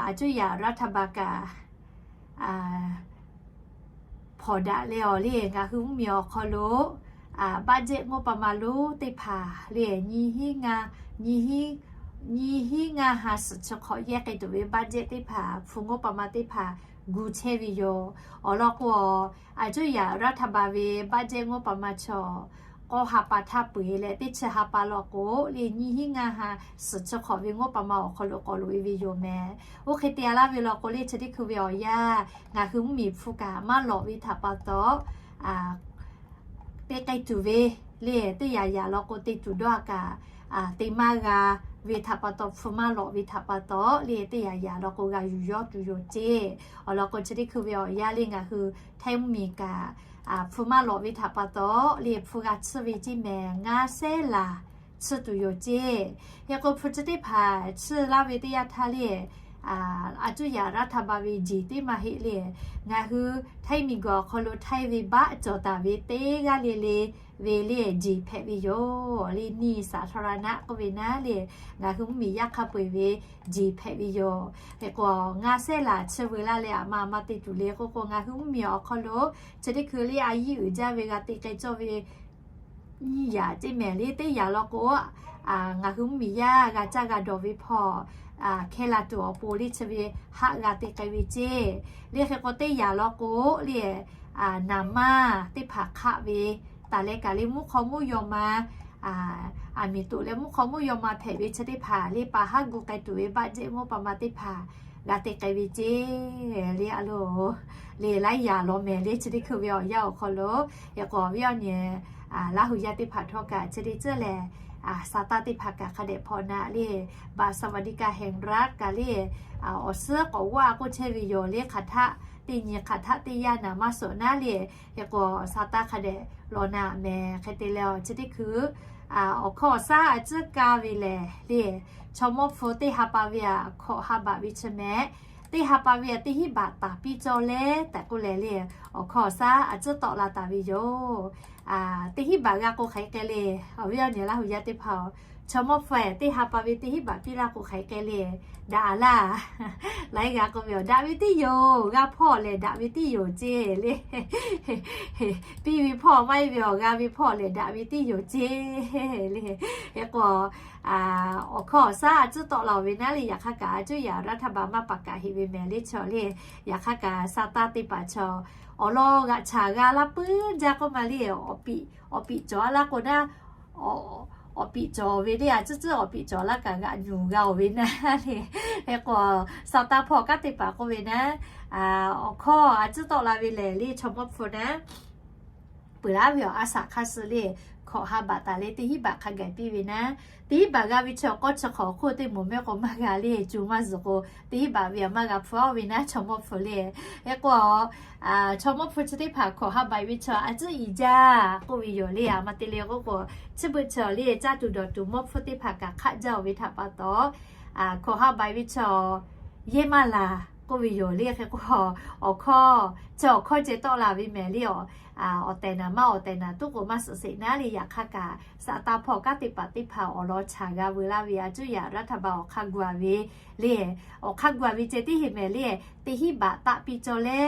aˬ cuˇ yaꞈ รัฐบาล kaꞈ hpawnˬ daꞈ leh awˬ le ngaˬ hui mvuhˇmiˬ awˬ hk'aw lo budget งบประมาณ lonˉ teˇ hpaˍ le nyiˇ hinˉ ngaˇ, nyiˇ hinˉ, nyiˇ hinˉ ngaˇ ha suhˍ chi hk'awꞈ yehˇ k'ai tuˬ ve budget teˇ hpaˍ hpu งบประมาณ teˇ hpaˍ gu chehˇ ve yoˬ. Awˬ lawn k'o aˬ cuˇ yaꞈ รัฐบาล ve budget งบประมาณ chaw k'awˇ ha pa htaˇ peu-eˬ leh teˇ chi ha pa law k'o le nyiˇ hinˉ ngaˇ ha suhˍ chi hk'awꞈ ve งบประมาณ awˬ hk'aw lo k'awꞈ loꞈ-e ve yoˬ meh. Oˇ hk'e te a laˇ ve law k'o le chi teˇ hkui ve awˬ yanˇ ngaˬ hui mvuhˇmiˬ hpu kaꞈ maˇ lawꞈ ve htaꞈ pa taw, te k'ai tuˬ ve le teˇ yanˇ yanˇ law k'o te tuˬ dawˇ a kaꞈ te maˇ g'a ve htaꞈ pa taw, hpu maˇ lawꞈ ve htaꞈ pa taw le teˇ yanˇ yanˇ law k'o g'a yuˬ yawˇ tuˬ yoˬ ceˇ. Awˬ lawn k'o chi teˇ hkui ve awˬ yanˇ le ngaˬ hui Htaiˇ mvuhˇmiˬ kaꞈ hpu maˇ lawꞈ ve htaꞈ pa taw le hpu g'a tsuhˇ ve ceˇ meh. Ngaˇ sehˉ laˬ tsuhˇ tuˬ yoˬ ceˇ. Hk'e k'o hpu chi teˇ hpaˍ tsuhˇ laˇ ve teˇ yanˇ htaˇ le, a cuˇ yaꞈ รัฐบาล ve jeˬ teˇ maˇ heˆ le. Ngaˬ hui htaiˇ miˬguiˬ awˬ hk'aw lo htaiˇ ve baˆ cawˬ taˍ ve teˇ g'aˇ le le ve le jeˬ hpehꞈ ve yoˬ le. หนี้สาธารณะ k'oˆ ve naˉ le, ngaˬ hui mvuhˇmiˬ yaˇ hk'a peu-eˬ ve jeˬ hpehꞈ ve yoˬ. Hk'e k'o ngaˇ sehˉ laˬ chi veu laˇ leh aˬ ma aˬ ma te tuˬ le k'oˆ k'o, ngaˬ hui mvuhˇmiˬ awˬ hk'aw lo chi teˇ hkui le a yiˇ uiˍ jaˇ ve g'a te k'ai cawˇ ve nyiˇ yaꞈ ceˇ mehˍ le. Teˇ yaꞈ law k'o, ngaˬ hui mvuhˇmiˬ yaˇ g'a caˇ g'a dawˬ ve hpawˇ hkeh la tuˬ awˬ pon le chi ve haˆ g'a te k'ai ve ceˇ. Le hk'e k'o teˇ yaꞈ law k'o le, naˍ manˇ teˇ hpaˍ hk'aˆ ve taˍ leh kaꞈ le mvuhˇ hk'aw mvuhˇ yaw ma, aˬ miˍ toꞈ leh mvuhˇ hk'aw mvuhˇ yaw ma hpehꞈ ve chi teˇ hpaˍ le pa haˉ gu k'ai tuˬ ve baˆ jehˆ mvuhˇ pa ma teˇ hpaˍ g'a te k'ai ve ceˇ. Le a lo le laiˉ yaꞈ law mehˍ le chi teˇ hkui ve awˬ yanˇ awˬ hk'aw lo, hk'e k'o awˬ viˉ awˬ nyi Laˇ hu yaˇ teˇ hpaˍ htawˇ kaꞈ chi teˇ ceuˬ lehˬ, sa taˇ teˇ hpaˍ kaꞈ hk'a dehꞈ hpaw naˆ le, บัตรสวัสดิการแห่งรัฐ kaꞈ le, awˬ suhˉ k'awꞈ g'aˇ k'oˆ chehˇ ve yoˬ le. Hk'aˬ htaˆ teˇ nyi hk'aˬ htaˆ teˇ yanˇ naˍ maˇ suhˍ naˉ le. Hk'e k'o sa taˇ hk'a dehꞈ law naˆ mehˍ. Hk'e te leh chi teˇ hkui awˬ hkawˇ awˬ shaˉ a ciˉ kaˇ ve lehˬ le, chaw mawˇ hpu teˇ ha pa ve aꞈ hkawꞈ ha baꞈ ve chi mehˍ. Teˇ ha pa ve aꞈ teˇ hinˉ baꞈ taˍ piˇ cawˇ le tehꞈ k'oˆ leh le, awˬ hkawˇ awˬ shaˉ a ciˉ tawˆ la taˍ ve yoˬ. Teˇ hinˉ baꞈ g'a k'o hk'aˬ hk'e k'ai le, awˬ viˉ awˬ nyi Laˇ hu yaˇ teˇ hpaˍ-oˬ, chaw mawˇ hpu teˇ ha pa ve teˇ hinˉ baꞈ piˇ laˇ k'o hk'aˬ hk'e k'ai le, daꞈ laˇ. Laiˉ g'a k'oˆ ve yoˬ, daꞈ ve tiˉ yoˬ, g'a hpawˇ lehˬ daꞈ ve tiˉ yoˬ ceˇ le. Piˇ ve hpawˇ maˇ heˆ ve awˬ g'a ve hpawˇ lehˬ daꞈ ve tiˉ yoˬ ceˇ le. Hk'e k'o awˬ hkawˇ awˬ shaˉ a ciˉ tawˆ la-oˬ ve naˉ le, yaꞈ hk'aˇ kaꞈ a cuˇ yaꞈ รัฐบาล maˇ paˍ kaꞈ heˆ ve mehˍ le chaw le. Yaꞈ hk'aˇ kaꞈ sa taˇ teˇ hpaˍ chaw awˬ lawn g'aꞈ chaˍ g'a laˇ puiˉ jaˇ k'oˆ ma le, awˬ piꞈ awˬ piꞈ cawˬ a laˇ k'o naˉ, awˬ piꞈ cawˬ ve le a ciˉ ciˉ awˬ piꞈ cawˬ laˇ kaꞈ g'aꞈ nyuˬ g'a-oˬ ve naˉ le. Hk'e k'o sa taˇ hpawˇ kanˉ teˇ hpaˍ k'oˆ ve naˉ, awˬ hkawˇ a ciˉ tawˆ la ve lehˬ le chaw mawˇ hpu naˉ peuˬ laˉ ve awˬ a shaꞈ hk'a suh le, hkawꞈ ha baꞈ taˍ leh teˇ hinˉ baꞈ hk'a gaˬ piˇ ve naˉ, teˇ hinˉ baꞈ g'a ve chi awˬ k'aw chi hk'awꞈ hk'oˆ teˇ moˍ mehˆ k'o maˇ g'a le, co maˇ zuhˬ k'o teˇ hinˉ baꞈ ve aꞈ maˇ g'a hpfuhˇ ve naˉ chaw mawˇ hpu le. Hk'e k'o chaw mawˇ hpu chi teˇ hpaˍ hkawꞈ ha baꞈ ve chi a ciˉ i jaˇ k'oˆ ve yoˬ le. Aˬ ma te le k'oˆ k'o, chi beuꞈ chi le caˇ tuˬ dawˬ tuˬ mawˇ hpfuhˇ teˇ hpaˍ kaꞈ hk'aˆ jaˇ-oˬ ve htaꞈ pa taw, hkawꞈ ha baꞈ ve chi yehˇ maˇ laˬ k'oˆ ve yoˬ le. Hk'e k'o awˬ hkawˇ chi awˬ hkawˇ ceh tawˆ la ve mehˍ le. Awˬ tehˬ naˍ maˇ awˬ tehˬ naˍ tuˉ k'o maˇ suhˍ sheˍ naˉ le. Yaꞈ hk'aˇ kaꞈ sa taˇ hpawˇ kanˉ teˇ hpaˍ teˇ hpaˍ awˬ lawn chaˍ g'a veu laˇ ve a cuˇ yaꞈ รัฐบาล awˬ hk'aˇ gu-a ve le, awˬ hk'aˇ gu-a ve ceh teˇ heˍ mehˍ le, teˇ hinˉ baꞈ taˆ piˇ cawˇ le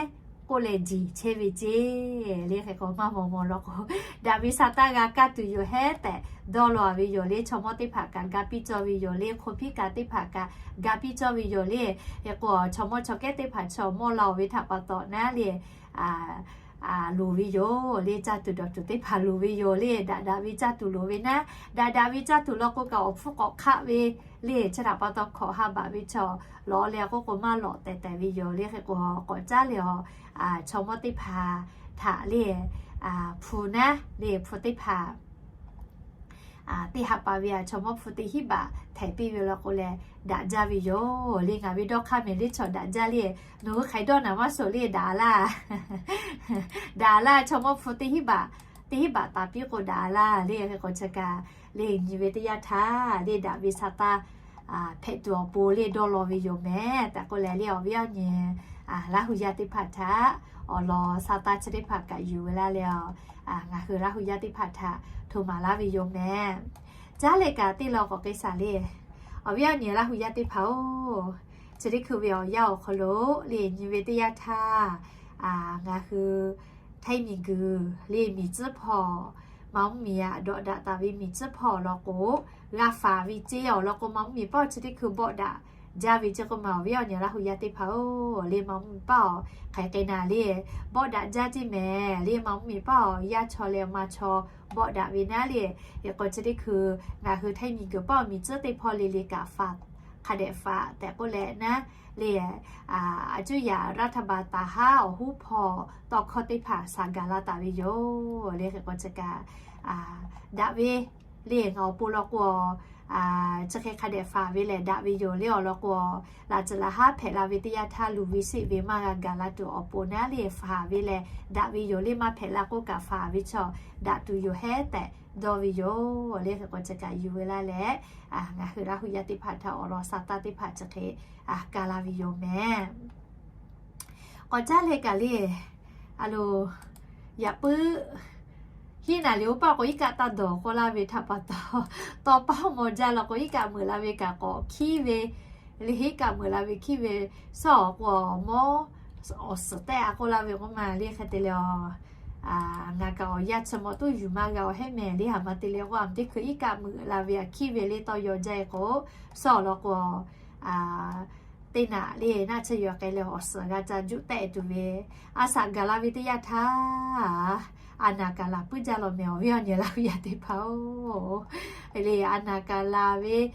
k'oˆ leh jeˬ chehˇ ve ceˇ le. Hk'e k'o maˇ mawˬ mawˬ law k'o, daꞈ ve sa taˇ g'a kaˇ tuˬ yoˬ hehˉ tehꞈ dawˇ law-a ve yoˬ le. Chaw mawˇ teˇ hpaˍ kaꞈ ga piˇ cawˇ ve yoˬ le. Hk'o hpiˉ kaꞈ teˇ hpaˍ kaꞈ ga piˇ cawˇ ve yoˬ le. Hk'e k'o chaw mawˇ chaw kehˉ teˇ hpaˍ chaw mawˇ la-oˬ ve htaꞈ pa taw naˉ le, loˍ ve yoˬ le. Caˇ tuˬ dawˬ tuˬ teˇ hpaˍ loˍ ve yoˬ le. Daꞈ daꞈ ve caˇ tuˬ loˍ ve naˉ, daꞈ daꞈ ve caˇ tuˬ law k'o kaꞈ awˬ hpfuhˇ k'awꞈ hk'aˆ ve le. Chi htaꞈ pa taw hkawꞈ ha baꞈ ve chaw lawˬ leh k'oˆ k'o maˇ lawꞈ tehˬ tehˬ ve yoˬ le. Hk'e k'o k'awꞈ caˉ leh a chaw mawˇ teˇ hpaˍ htaꞈ le hpu naˉ le hpu teˇ hpaˍ teˇ ha pa ve a chaw mawˇ hpu teˇ hinˉ baꞈ htehˍ piˇ ve law k'o leh daꞈ jaˇ ve yoˬ le. Ngaˬ ve dawˇ hk'aˇ mehˍ le chaw daꞈ jaˇ le, nawˬ hui hk'aˬ hk'e dawˇ naˍ maˇ suhˍ le daꞈ laˇ. Daꞈ laˇ chaw mawˇ hpu teˇ hinˉ baꞈ, teˇ hinˉ baꞈ taˍ piˇ k'o daꞈ laˇ le. Hk'e k'o chi kaꞈ le nyi ve teˇ yanˇ htaˇ le daꞈ ve sa taˇ hpehꞈ tuˬ awˬ pon le dawˇ law ve yoˬ mehˍ tehꞈ k'oˆ leh le awˬ viˉ awˬ nyi Laˇ hu yaˇ teˇ hpaˍ htaꞈ awˬ lawn sa taˇ chi teˇ hpaˍ kaꞈ yuˬ ve laˇ leh a, ngaˬ hui Laˇ hu yaˇ teˇ hpaˍ htaꞈ hto maˍ laˇ ve yoˬ mehˍ. Caˉ leh kaꞈ teˇ law k'awꞈ k'ai shaˍ le. Awˬ viˉ awˬ nyi Laˇ hu yaˇ teˇ hpaˍ-oˬ, chi teˇ hkui ve awˬ yanˇ awˬ hk'aw lo le nyi ve teˇ yanˇ htaˇ ngaˬ hui htaiˇ miˬguiˬ le miˬ tcuhˉ hpawˇ, maˍ mvuhˇmiˬ aꞈ dawꞈ daꞈ taˍ ve miˬ tcuhˉ hpawˇ law k'o, g'a faˍ ve ceˇ awˬ lawn k'o maˍ mvuhˇmiˬ paˇ chi teˇ hkui bawˆ daꞈ jaˇ ve ceˇ k'oˆ ma awˬ viˉ awˬ nyi Laˇ hu yaˇ teˇ hpaˍ-oˬ, le maˍ mvuhˇmiˬ paˇ awˬ hk'aˬ hk'e naˍ le, bawˆ daꞈ jaˇ ceˇ mehˍ le. Maˍ mvuhˇmiˬ paˇ awˬ yaˇ chaw leh ma chaw bawˆ daꞈ ve naˉ le. Hk'e k'o chi teˇ hkui ngaˬ hui htaiˇ miˬguiˬ paˇ awˬ miˬ tcuhˉ teˇ hpawˇ le le kaꞈ faˍ hk'a dehꞈ faˍ tehꞈ k'oˆ leh naˉ le, a cuˇ yaꞈ รัฐบาล taˍ haˉ awˬ huˉ hpawˇ tawˇ hkawˇ teˇ hpaˍ shaˍ gaˬ la taˍ ve yoˬ le. Hk'e k'o chi kaꞈ daꞈ ve Le ngaˬ awˬ pon law k'o, chi hk'e hk'a dehꞈ faˍ ve lehˬ daꞈ ve yoˬ le. Awˬ lawn k'o, laꞈ ceuˬ laꞈ haˉ hpehꞈ la ve teˇ yanˇ htaˇ luˬ ve sheˆ ve maˇ g'a gaˬ la tuˬ awˬ pon naˉ le faˍ ve lehˬ daꞈ ve yoˬ le. Maˇ hpehꞈ la k'oˆ kaꞈ faˍ ve chaw daꞈ tuˬ yoˬ hehˉ tehꞈ dawˇ ve yoˬ le. Hk'e k'o chi kaꞈ yuˬ ve laˇ leh, ngaˬ hui Laˇ huˍ yaˇ teˇ hpaˍ htaꞈ awˬ lawn sa taˇ teˇ hpaˍ chi hk'e ka la ve yoˬ mehˍ. K'awꞈ caˉ leh kaꞈ le, a lo, yaꞈ puiˉ hiˉ naˍ liꞈ oˇ paˆ k'o iˉ kaˆ taˇ dawˬ k'oˆ laˇ ve htaꞈ pa taw, tawˇ paˆ maw jaˇ law k'o iˉ kaˆ meuꞈ la ve kaꞈ k'awꞈ hkiˉ ve le. Iˉ kaˆ meuꞈ la ve hkiˉ ve, suhˉ awˬ k'o mawˇ awˬ suhˍ tehˆ a k'oˆ laˇ ve k'oˆ maˬ le. Hk'e te leh, ngaˬ kaꞈ awˬ yanˇ chi mawˇ tuˉ yuˬ maˇ g'a awˬ hehˉ mehˍ le. Haˍ ma te leh k'o a teˇ hkui iˉ kaˆ meuꞈ la ve a hkiˉ ve le tawˇ yaw jaˇ e k'o, suhˉ awˬ lawn k'o teˇ naꞈ le naˆ tsuhˇ yaw k'ai leh awˬ suhˍ g'a ca juˆ tehˆ tuˬ ve, a shaꞈ gaˬ la ve teˇ yanˇ htaˇ, a naˍ kaˍ laˬ puiˉ jaˇ law mehˍ awˬ viˉ awˬ nyi Laˇ huˍ yaˇ teˇ hpaˍ-oˬ. Le a naˍ kaˍ laˬ ve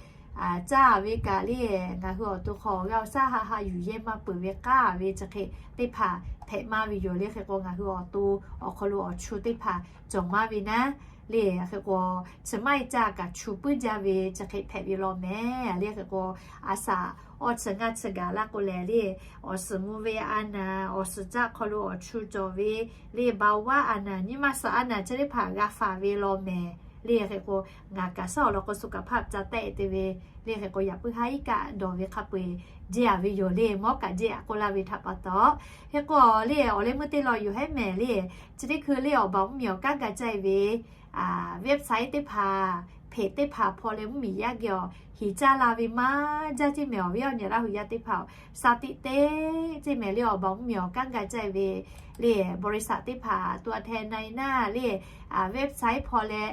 caˇ ve kaꞈ le, ngaˬ hui awˬ to hk'aw g'a awˬ shaˉ haˆ haˆ yuˬ yehˇ maˇ peuˬ ve k'aˉ ve chi hk'e teˇ hpaˍ hpehꞈ maˇ ve yoˬ le. Hk'e k'o ngaˬ hui awˬ to awˬ hk'aw lo awˬ chu teˇ hpaˍ cawˬ maˇ ve naˉ le. Hk'e k'o chi maˇ heˆ caˇ kaꞈ chu puiˉ jaˇ ve chi hk'e hpehꞈ ve law mehˍ le. Hk'e k'o a shaꞈ awˇ chi ngaˇ chi gaˬ laˇ k'o lehˬ le, awˬ suhˍ mvuh ve a naˍ, awˬ suhˍ caˇ hk'aw lo awˬ chu cawˬ ve le, baˬ vaˇ a naˍ, nyi ma suhˍ a naˍ chi teˇ hpaˍ g'a faˍ ve law mehˍ le. Hk'e k'o ngaˬ kaꞈ suhˉ awˬ lawn k'o สุขภาพ ca tehˆ te ve le. Hk'e k'o yaꞈ puiˉ haˉ iˉ kaˆ dawˬ ve hk'a peu-eˬ jehˇ a ve yoˬ le. Mawˇ kaꞈ jehˇ a k'oˆ laˇ ve htaꞈ pa taw, hk'e k'o le awˬ leh meuˇ teˇ law yoˬ hehˉ mehˍ le. Chi teˇ hkui le awˬ baˬ mvuhˇmiˬ awˬ kanˉ ga caˇ e ve website teˇ hpaˍ, เพจ teˇ hpaˍ hpaw leh mvuhˇmiˬ yaˇ geh awˬ hiˍ caˇ la ve maˇ jaˇ ceˇ mehˍ awˬ viˉ awˬ nyi Laˇ huˍ yaˇ teˇ hpaˍ-oˬ, sa tiꞈ te ceˇ mehˍ le. Awˬ baˬ mvuhˇmiˬ awˬ kanˉ ga caˇ e ve le บริษัท teˇ hpaˍ ตัวแทนนายหน้า le website hpaw leh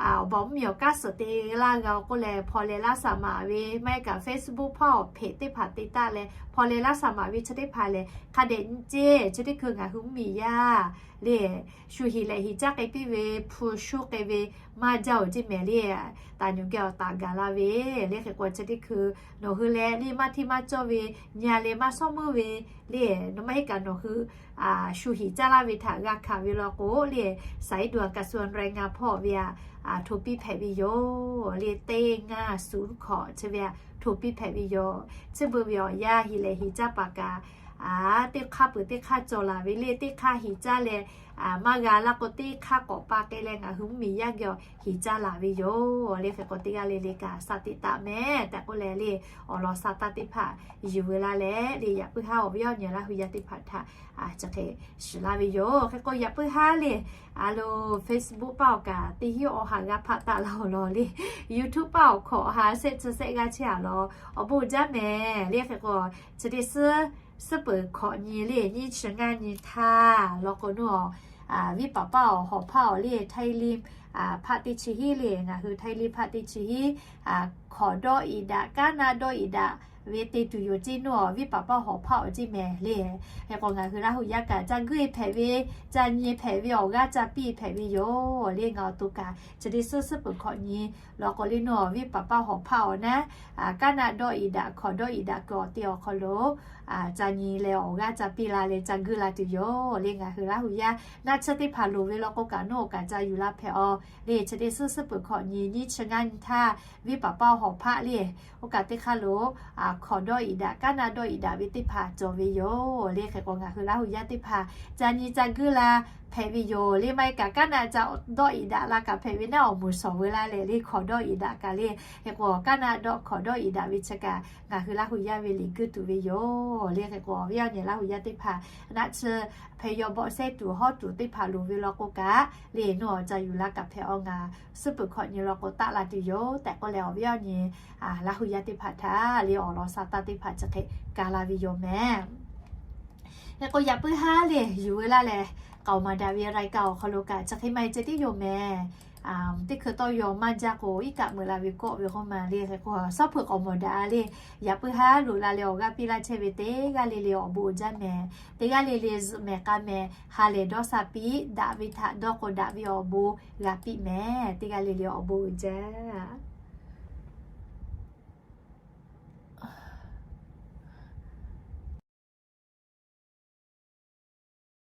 awˬ baˬ mvuhˇmiˬ awˬ kanˉ suhˍ te laˇ g'a k'oˆ leh hpaw leh laˇ สมัคร ve maˇ heˆ kaꞈ Facebook hpaˇ awˬ เพจ teˇ hpaˍ te taˆ leh hpaw leh laˇ สมัคร ve chi teˇ hpaˍ lehˬ hk'a dehꞈ nyi ceˇ. Chi teˇ hkui ngaˬ hui mvuhˇmiˬ yaˇ le shu hiˍ lehꞈ hiˍ caˇ k'ai piˇ ve hpu shu k'ai ve maˇ jaˇ-oˬ ceˇ mehˍ le. Taˍ nyuˬ geh awˬ taˍ gaˬ la ve le. Hk'e k'o chi teˇ hkui nawˬ hui leh le maˇ hteˇ maˇ cawˇ ve, nyi a leh maˇ shawˉ meuˇ ve le, nawˬ maˇ heˆ kaꞈ nawˬ hui shu hiˍ caˇ laˇ ve htaꞈ g'a hkanˍ ve law k'o le, สายด่วน กระทรวงแรงงาน hpaw ve a hto piˇ hpehꞈ ve yoˬ le. Teˇ ngaˇ suˍ hkawꞈ chi ve a hto piˇ hpehꞈ ve yoˬ. Chi beuꞈ ve awˬ yanˇ hiˍ lehꞈ hiˍ caˇ paˍ kaꞈ teˇ hk'aˇ peuˬ teˇ hk'aˇ cawˬ laˬ ve le. Teˇ hk'aˇ hiˍ caˇ leh maˇ g'a laˇ k'o teˇ hk'aˇ k'awꞈ pa k'ai leh ngaˬ hui mvuhˇmiˬ yaˇ geh awˬ hiˍ caˇ laˬ ve yoˬ le. Hk'e k'o teˇ g'aˇ le le kaꞈ sa tiꞈ taˍ mehˍ tehꞈ k'oˆ leh le awˬ lawn sa taˇ teˇ hpaˍ yuˬ ve laˇ leh le yaꞈ puiˉ haˉ awˬ viˉ awˬ nyi Laˇ huˍ yaˇ teˇ hpaˍ htaꞈ chi hk'e shiˍ laˇ ve yoˬ. Hk'e k'o yaꞈ puiˉ haˉ le a lo Facebook paˇ awˬ kaꞈ teˇ hinˉ awˬ ha g'a hpaˆ taˆ laˇ awˬ lawn le YouTube paˇ awˬ hkawꞈ ha shehˆ chi shehˆ g'aˇ chehˇ a lawn awˬ bon jaˇ mehˍ le. Hk'e k'o chi teˇ suhˉ suhˉ peuˬ hkawꞈ nyi le nyiˇ chi ngaˇ nyi htaˇ law k'o naˉ, viˉ paˍ paˇ awˬ hawˍ hpaˇ awˬ le Htaiˇ liˇ hpaˆ teˇ chi hiˉ le, ngaˬ hui Htaiˇ liˇ hpaˆ teˇ chi hiˉ hkawꞈ dawˇ iˍ daꞈ, kaˉ naˆ dawˇ iˍ daꞈ ve te tuˬ yoˬ ceˇ naˉ, viˉ paˍ paˇ hawˍ hpaˇ awˬ ceˇ mehˍ le. Hk'e k'o ngaˬ hui Laˇ huˍ yaˇ kaꞈ ca guˇ e hpehꞈ ve, ca nyi hpehꞈ ve awˬ g'aˇ ca piˇ hpehꞈ ve yoˬ le. Ngaˬ awˬ to kaꞈ chi teˇ suhˉ suhˉ peuˬ hkawꞈ nyi law k'o le naˉ viˉ paˍ paˇ hawˍ hpaˇ awˬ naˉ kaˉ naˆ dawˇ iˍ daꞈ hkawꞈ dawˇ iˍ daꞈ kuiˬ awˬ te awˬ hk'aw lo ca nyi leh awˬ g'aˇ ca piˇ la leh ca guˇ la tuˬ yoˬ le. Ngaˬ hui Laˇ huˍ yaˇ naˆ tsuhˇ teˇ hpaˍ loˍ ve law k'o kaꞈ naˉ oˇ kaꞈ ca yuˬ la hpehꞈ a le. Chi teˇ suhˉ suhˉ peuˬ hkawꞈ nyi nyiˇ chi ngaˇ nyi htaˇ viˉ paˍ paˇ hawˍ hpaˇ le oˇ kaꞈ teˇ hk'aˇ lo hkawꞈ dawˇ iˍ daꞈ kaˉ naˆ dawˇ iˍ daꞈ ve teˇ hpaˍ cawˬ ve yoˬ le. Hk'e k'o ngaˬ hui Laˇ huˍ yaˇ teˇ hpaˍ ca nyi ca guˇ la hpehꞈ ve yoˬ le. Maˇ heˆ kaꞈ kaˉ naˆ ca dawˇ iˍ daꞈ la kaꞈ hpehꞈ ve naˉ awˬ moˍ shawˍ veu la leh le hkawꞈ dawˇ iˍ daꞈ kaꞈ le. Hk'e k'o kaˉ naˆ dawˇ hkawꞈ dawˇ iˍ daꞈ ve chi kaꞈ ngaˬ hui Laˇ huˍ yaˇ ve liꞈ guˇ tuˬ ve yoˬ le. Hk'e k'o awˬ viˉ awˬ nyi Laˇ huˍ yaˇ teˇ hpaˍ naˆ tsuhˇ hpeh yaw bawˆ sehˉ tuˬ hawˉ tuˬ teˇ hpaˍ loˍ ve law k'o kaꞈ le naˉ ca yuˬ la kaꞈ hpehꞈ a. Ngaˬ suhˉ peuˬ hkawꞈ nyi law k'o taˆ la tuˬ yoˬ tehꞈ k'oˆ leh awˬ viˉ awˬ nyi Laˇ huˍ yaˇ teˇ hpaˍ htaꞈ le awˬ lawn sa taˇ teˇ hpaˍ chi hk'e ka la ve yoˬ mehˍ. Hk'e k'o yaꞈ puiˉ haˉ le yuˬ veu laˇ leh k'aoˍ maˍ daꞈ ve รายการ awˬ hk'aw lo kaꞈ chi hk'e maˇ heˆ ceh tiˉ yoˬ mehˍ. Teˇ hkui tawˇ yaw maˇ jaˇ k'o iˉ kaˆ meuꞈ la ve kawˆ ve k'oˆ ma le. Hk'e k'o shawˉ hpeuꞈ k'aoˍ maˍ daꞈ le yaꞈ puiˉ haˉ loꞈ la leh awˬ g'aˇ piˇ laˇ chehˇ ve teˇ g'aˇ le le awˬ bon uiˍ jaˇ mehˍ. Teˇ g'aˇ le le zuhꞈ mehˍ k'a mehˍ ha lehˬ dawˇ sha piˇ daꞈ ve htaꞈ dawˇ k'o daꞈ ve awˬ bon g'a piˇ mehˍ. Teˇ g'aˇ le le awˬ bon uiˍ jaˇ